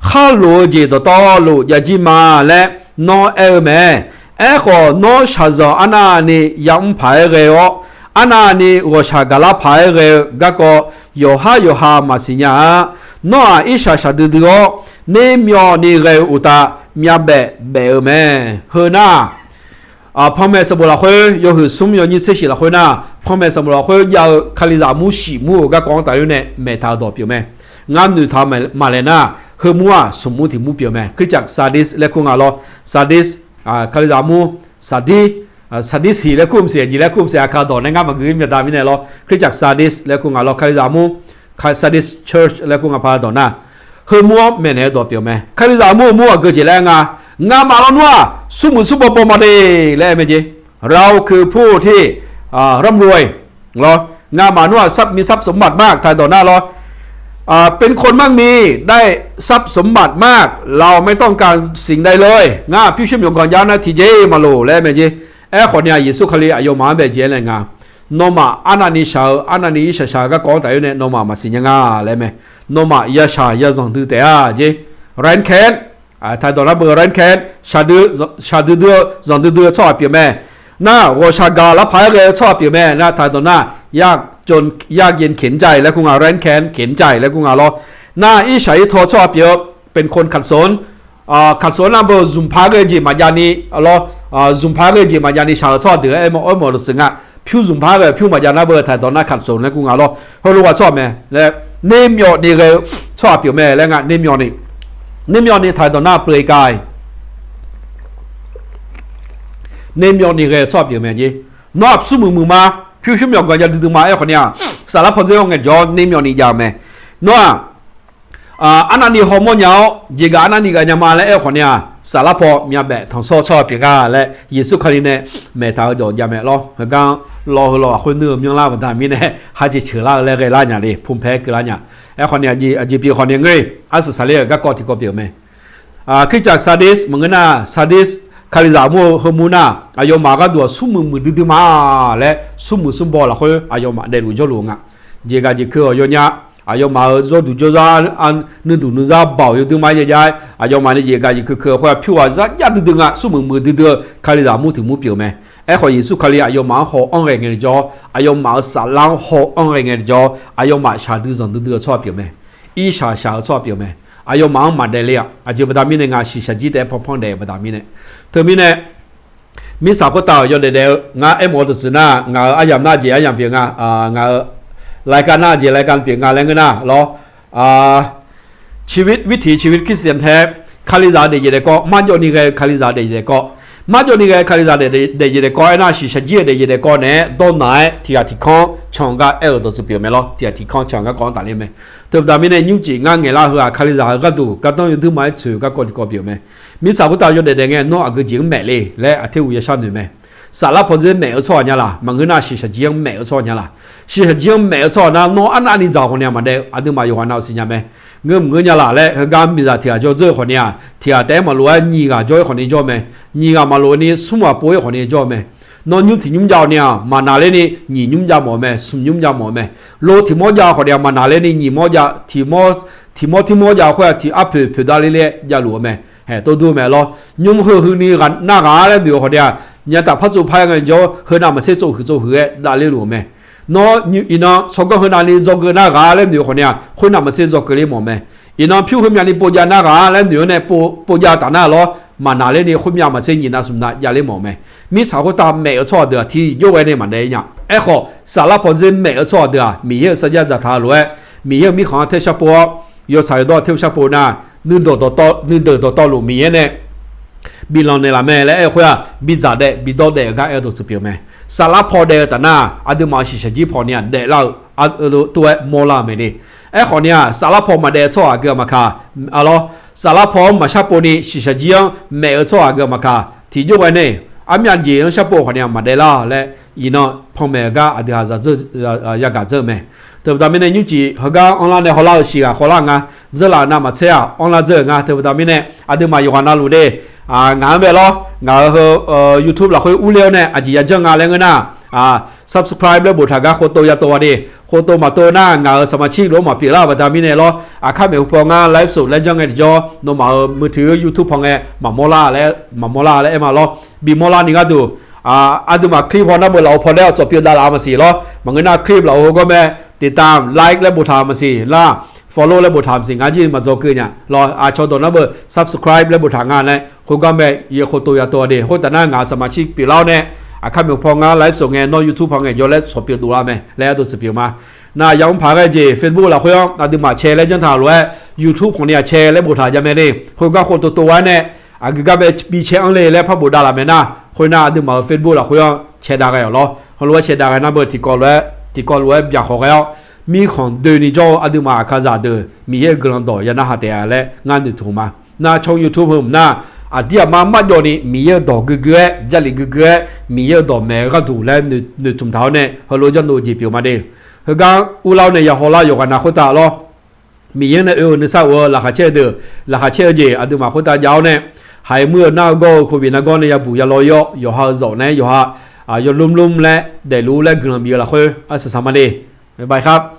kharlof-eu jeq dawqtawvluf jav jir ma laer nawr aer-eu mae. Aerkhawf, nawr shaqzanq arnavni yamr paq-aer ghae-awr, arnavni ghawqshaq gaqlar paq-aer ghae-eu garkawv, yawqhar yawqha maqsiq nya-a. Nawr-aq, irshaq shaqdui dui-awr, nermyawvni ghae-eu uqtav myavbaef baef-eu mae. Heu nar, Panmaeq sanqbof lafkhoer yawhuiq smr yawnyir tser shif lafkhoer nar, Panmaeq sanqbof lafkhoer jav-eu Kalizaq mur shif mur-euq garkawv-anr tafler nae maeqtaq-eu dawq pyeuf mae. Ngar noeqtaq-eu maqlaeq nar, heumur-aq smq mur tiq mur pyeuf mae. Kalizaq Sardis laer kur nga lawr. Sardis, Kalizaq mur, Sardis, Sardis laer kur maqsiq, aqjeq laer kur maqsiq, aqkar dawq nae ngar maqgui myaqda mirnae lawr. Kalizaq Sardis laer kur nga lawr, Kalizaq armur, Sardis Church laer kur nga paq dawq nar, heumur-anr maeqnaeq-eu dawq pyeuf mae. Kalizaq armur heumur aqgeu jeq laer nga, ngamaf lawnmr-aq, smrmuiq smrbaw baw ma de laer aer mae jeq. เราคือผู้ที่ ร่ำรวย lawr, ngamaf nmr-aq มีทรัพย์สมบัติมาก taq dawq nar lawr, เป็นคนมั่งมี ได้ทรัพย์สมบัติมาก เราไม่ต้องการสิ่งใดเลย ngar pyurshuir myawqganq jav nar tiqjeq maqloq laer aer mae jeq. Aerkhawf ni-aq, Yeqsur Kali aqyawfmaf-anr bae jeq aer nae nga, nawmaf arnavni shaq-eu, arnavni irshaq shaq-eu garkawv-anr taf-aer nae nawmaf maqsiq nya nga laer mae. Nawmaf yashaq yazanq dui taef-a jeq. แร้นแค้น taq dawq nar beu แร้นแค้น shaqdui dui-eu zanqdui dui-eu tsawrhaq pyeuf mae. Nar ghawqshaq gaq lar paq-aer ghae-eu tsawrhaq pyeuf mae. Nar taq dawq nar ยากเย็นเข็ญใจ laer kur nga, แร้นแค้นเข็ญใจ laer kur nga lawr. Nar irshaq irtaw tsawrhaq pyeuf-eu เป็นคนขัดสน ขัดสน nar beu zmqpaq ghae jeq maqjav ni lawr, zmqpaq ghae jeq maqjav ni shaq-eu tsawrhaq deuq aer mawf-eu dawqtsuif nga. Pyur zmqpaq ghae pyur maqjav nar beu taq dawq nar ขัดสน laer kur nga lawr. Heulof ghaq tsawrhaq mae laer, nermyawf ni ghae-eu tsawrhaq pyeuf mae laer nga, nermyawf ni, nermyawf ni taq dawq nar เปลือยกาย nermyawf ni ghae-eu tsawrhaq pyeuf mae jeq. Nawr-aq smrmuiq muiq ma, pyurshuir myawqganq jav duidui ma. Aerkhawf ni-aq, saflar pawdzer-anr ngaejawr nermyawf ni jav-eu mae. Nawr-aq, arnavni hawmawr nya-awr jeqgaq arnavni ghaq nya ma laer aerkhawf ni-aq, saflar paw myavbaef tanqsawr tsawrhaq pyeuf nga laer Yeqsur Kali nae maeq taq-eu dawq jav mae lawr. Heugar law heu law lafkhoer nuir-eu myanrlar baqda mirnae, ha jeq ceuq lar-eu laer ghae lar nya le, ภูมิแพ้ keuvlar nya. Aerkhawf ni aqjeq pyeuf khawf ni ngeur-i, arsaq saqler-euq garkawv tiqkawv pyeuf mae. คริสตจักรซาร์ดิส maqngeur nar, Sardis, Kalizaq armur-eu heumur nar, aqyawfmaf gharduq-aq smrmuiq muiqdui dui ma laer smrmuiq smrbaw lafkhoer aqyawfmaf daefluf jawrluf-eu nga. Jeqgaq jeqkeuv-awq yawnya, aqyawfmaf-euq zawrduq jawrzar, nuiduq nuizar baoq yawdui ma jav jav-aer, aqyawfmaf ni jeqgaq jeqkeuv keuv-eu khoer-aq pyur ghaq zar jar duidui nga, smrmuiq muiqdui dui-eu Kalizaq armur tiq mur pyeuf mae. Aerkhawf Yeqsur Kali aqyawfmaf-anr haw-anr ghae ngae jawr, aqyawfmaf-euq saflar-anr haw-anr ghae ngae jawr, aqyawfmaf shaqdui zanqdui dui-eu tsawrhaq pyeuf mae. Irshaq shaq-eu tsawrhaq pyeuf mae. Aqyawfmaf-anr maqdaef le-aq, aqjeq baqda mirnae nga shiqshaq jir taef-aer panpanr daef-eu baqda mirnae. Teumirnae, mirtsaq khoertav-euq yawdaef daef-eu ngar aermawf-eu dawqtsuif nar, ngaq-euq aryamq nar jeq aryamq pyeuf nga, ngaq-euq รายการ nar jeq รายการ pyeuf nga laer ngeur nar lawr. ชีวิต วิถีชีวิตคริสเตียนแท้ Kalizaq-eu daefjeq daefkawv, marjawvni ghae-eu Kalizaq-eu daefjeq daefkawv, marjawvni ghae-eu Kalizaq daefjeq daefkawv aernar, shiqshaq jir-eu daefjeq daefkawv naeq-aer dawrnaq-aer tiqghaq tiqkanr can gar aer-euq dawqtsuif pyeuf mae lawr. Tiqghaq tiqkanr can garkawv-anr tafler mae. Teubaqda mirnae nymrcif ngar ngaeqlar-eu heu-aq, Kalizaq-eu gharduq gardanr yawdui ma-aer tsoeq-eu garkawv tiqkawv pyeuf mae. Mirtsaq khoertav yawdaef daef ngae nawr aqgeu jeq-anr maeq le laer aqter uq yashar noeq mae. Saflar pawdzer maeq-eu tsawrhaq nya laq, maqngeur nar shiqshaq jir-anr maeq-eu tsawrhaq nya laq. Shiqshaq jir-anr maeq-eu tsawrhaq nar, nawr arnavni dzaq-eu khawf ni-aq maqdaef-eu, aqduimaf yawqghaq nav-euq siqnya mae. Ngeur maqngeur nya laq laer, heugar miqzaq tiq ghaq jawr dzeur-eu khawf ni-aq, tiq ghaq taef-aer maqlof-aer nyiq ghaq jawr-aer khawf ni jawr mae. Nyiq ghaq maqlof ni smr ghaq pov-aer khawf ni jawr-eu mae. Nawr nymr tiq nymr jav-awq ni-aq, maqnaqler ni nyiq nymr jav mawf-eu mae, smq nymr jav mawf-eu mae. Lo tiq mawr jav-eu khawf ni-aq, maqnaqler ni nyiq mawr jav, tiq mawr tiq mawr jav-eu khoer-aq, tiq arpoeq poeqdavler laer javluf-eu mae. Haeq tov dur-eu mae lawr. Nymr heu huini nar ghaq-a laer noeq-eu khawf ni-aq, nyataf par tsov par-aer ngae jawr-awr, heu navmaqtser tsov huiq tsov huiq-aer davler luf-eu mae. Nawr iqnan tsawrganr heu navni dzawgeuf nar ghaq-a laer noeq-eu khawf ni-aq, khoer navmaqtser dzawgeuf ler mawf mae. Iqnan pyur heumyav ni pov jav nar ghaq-a laer noeq-awr nae pov jav taf nar lawr, maqnaqler ni khoermyav maqtser nyiq nav smq nav javler mawf mae. Mirtsaq khoertav maeq-eu tsawrhaq deuq-aq tiqjawr ghae nae maqdaef nya. Aerkhawf, saflar pawdzer maeq-eu tsawrhaq deuq-aq, Miqyaer-euq sarjax dzaqtaq lof-aer, Miqyaer-euq mirkhanq-anr taer sharpov-awr, yawtsaq yawdawr taer-eu sharpov nar, nuidawq dawqtawv nuideuq dawqtawvluf Miqyaer nae bi lanq naeqlaf mae laer aer-eu khoer-aq, bidzaq daef bidawr daef-eu gar aer-eu dawqtsuif pyeuf mae. Saflar paw daef-eu taf nar, aqduimaf-euq shiqshaq jir paw ni-aq daeflar-eu tov-aer mawrlar-eu mae ni. Aerkhawf ni-aq, saflar paw maqdaef-eu tsawrhaq aqgeu-aq maqkaq, a lawr, saflar paw-anr maqsharpov ni shiqshaq jir-anr maeq-eu tsawrhaq aqgeu-aq maqkaq, tiqjawr ghae nae armyav jeq-anr sharpov khawf ni-aq maqdaef lar laer, iqnan panmaeq-eu gar aqdui haq zaqdzeur yagaq dzeur-eu mae. Teubaqda mirnae nymrcif heugar anrlar nae hawlar-eu siq ghaq khawvlar nga, dzeurlaf-euq navmaqtser-aq anrlar dzeur-euq nga. Teubaqda mirnae aqduimaf yawqghaq navluf de, ngaq-anr bae lawr, ngaq-euq heu YouTube lafkhoer urler-awr nae aqjeq yajanr nga laer ngeur nar, subscribe laer boftaq gar khov tov ya tov-a de. Khov tov maqtov nar, ngaq-euq สมาชิก lof-anr maqpyeuf lar-eu baqda mirnae lawr, aqkar maeqhu paw ngar ไลฟ์สด laer janr ngae tiqjawr, nawmaf-euq มือถือ YouTube paw ngae maqmawr lar laer maqmawr lar laer aer ma lawr. Bimawr larni gharduq, aqduimaf คลิป paw nar beu lafov paw laer-awr tsawf pyeuf davlaf-a maqsiq lawr. Maqngeur nar คลิป lafov heugar mae, ติดตาม like laer boftaq maqsiq lar, follow laer boftaq maqsiq, ngar jir maqdzaw keuv nya lawr. Aqcawq dawq nar beu subscribe laer boftaq nga nae khoergar mae, ya khov tov ya tov-a de. Khoertav nar ngaq-euq สมาชิก pyeuflar-awr nae, aqkar maeqhu paw ngar ไลฟ์สด ngae nawr YouTube paw ngae jawr laer tsawf pyeuf dovlar mae laer aer dawqtsuif pyeuf ma. Nar yamr paq ghae jeq Facebook lafkhoer-anr aqduimaf แชร์ laer janr taq lof-aer, YouTube khawf ni-aq แชร์ laer boftaq ja mae de. Khoergar khov tov tov-aer nae, aqgeu gar bae bi แชร์ anr le laer par bof davlaf mae nar, Khoernar aqduimaf-euq Facebook lafkhoer-anr caevdav ghae-awq lawr. Heulof-aer caevdav ghae nar beu tiqkawv lof-aer, tiqkawv lof-aer byaqkhawf ghae-awr, mirkhanq doeni jawr-eu aqduimaf aqkaqzaq deuq Miqyaer-euq guiqlanq dawq ya narhaq taef-a laer ngar noeqtmq ma. Nar tsawr YouTube heu mq nar, aqdir aqmar marjawv ni Miqyaer-euq dawq guigui-aer, Jarlif guigui-aer, Miqyaer-euq dawq maeq-eu gharduq laer noeqtmq taq-awr nae heulof janrdov jeq pyeuf ma de. Heugar urlar-awr nae ya hawlar yawqghaq nav khoertav lawr. Miqyaer nae oe-euq nuisar of-eu laqkhaq caer-eu deuq, laqkhaq caer-eu jeq aqduimaf khoertav jav-awr nae, haiq muir-eu nar-eu gawr-eu โควิด nargawr nae yabuq yalawr-ir-awr, yawqha-euq zawf naeq-aer yawqha yawlmr lmr laer daefluf laer guiqlanq bif-eu lafkhoer arsaq saq ma de. Bye bye ครับ.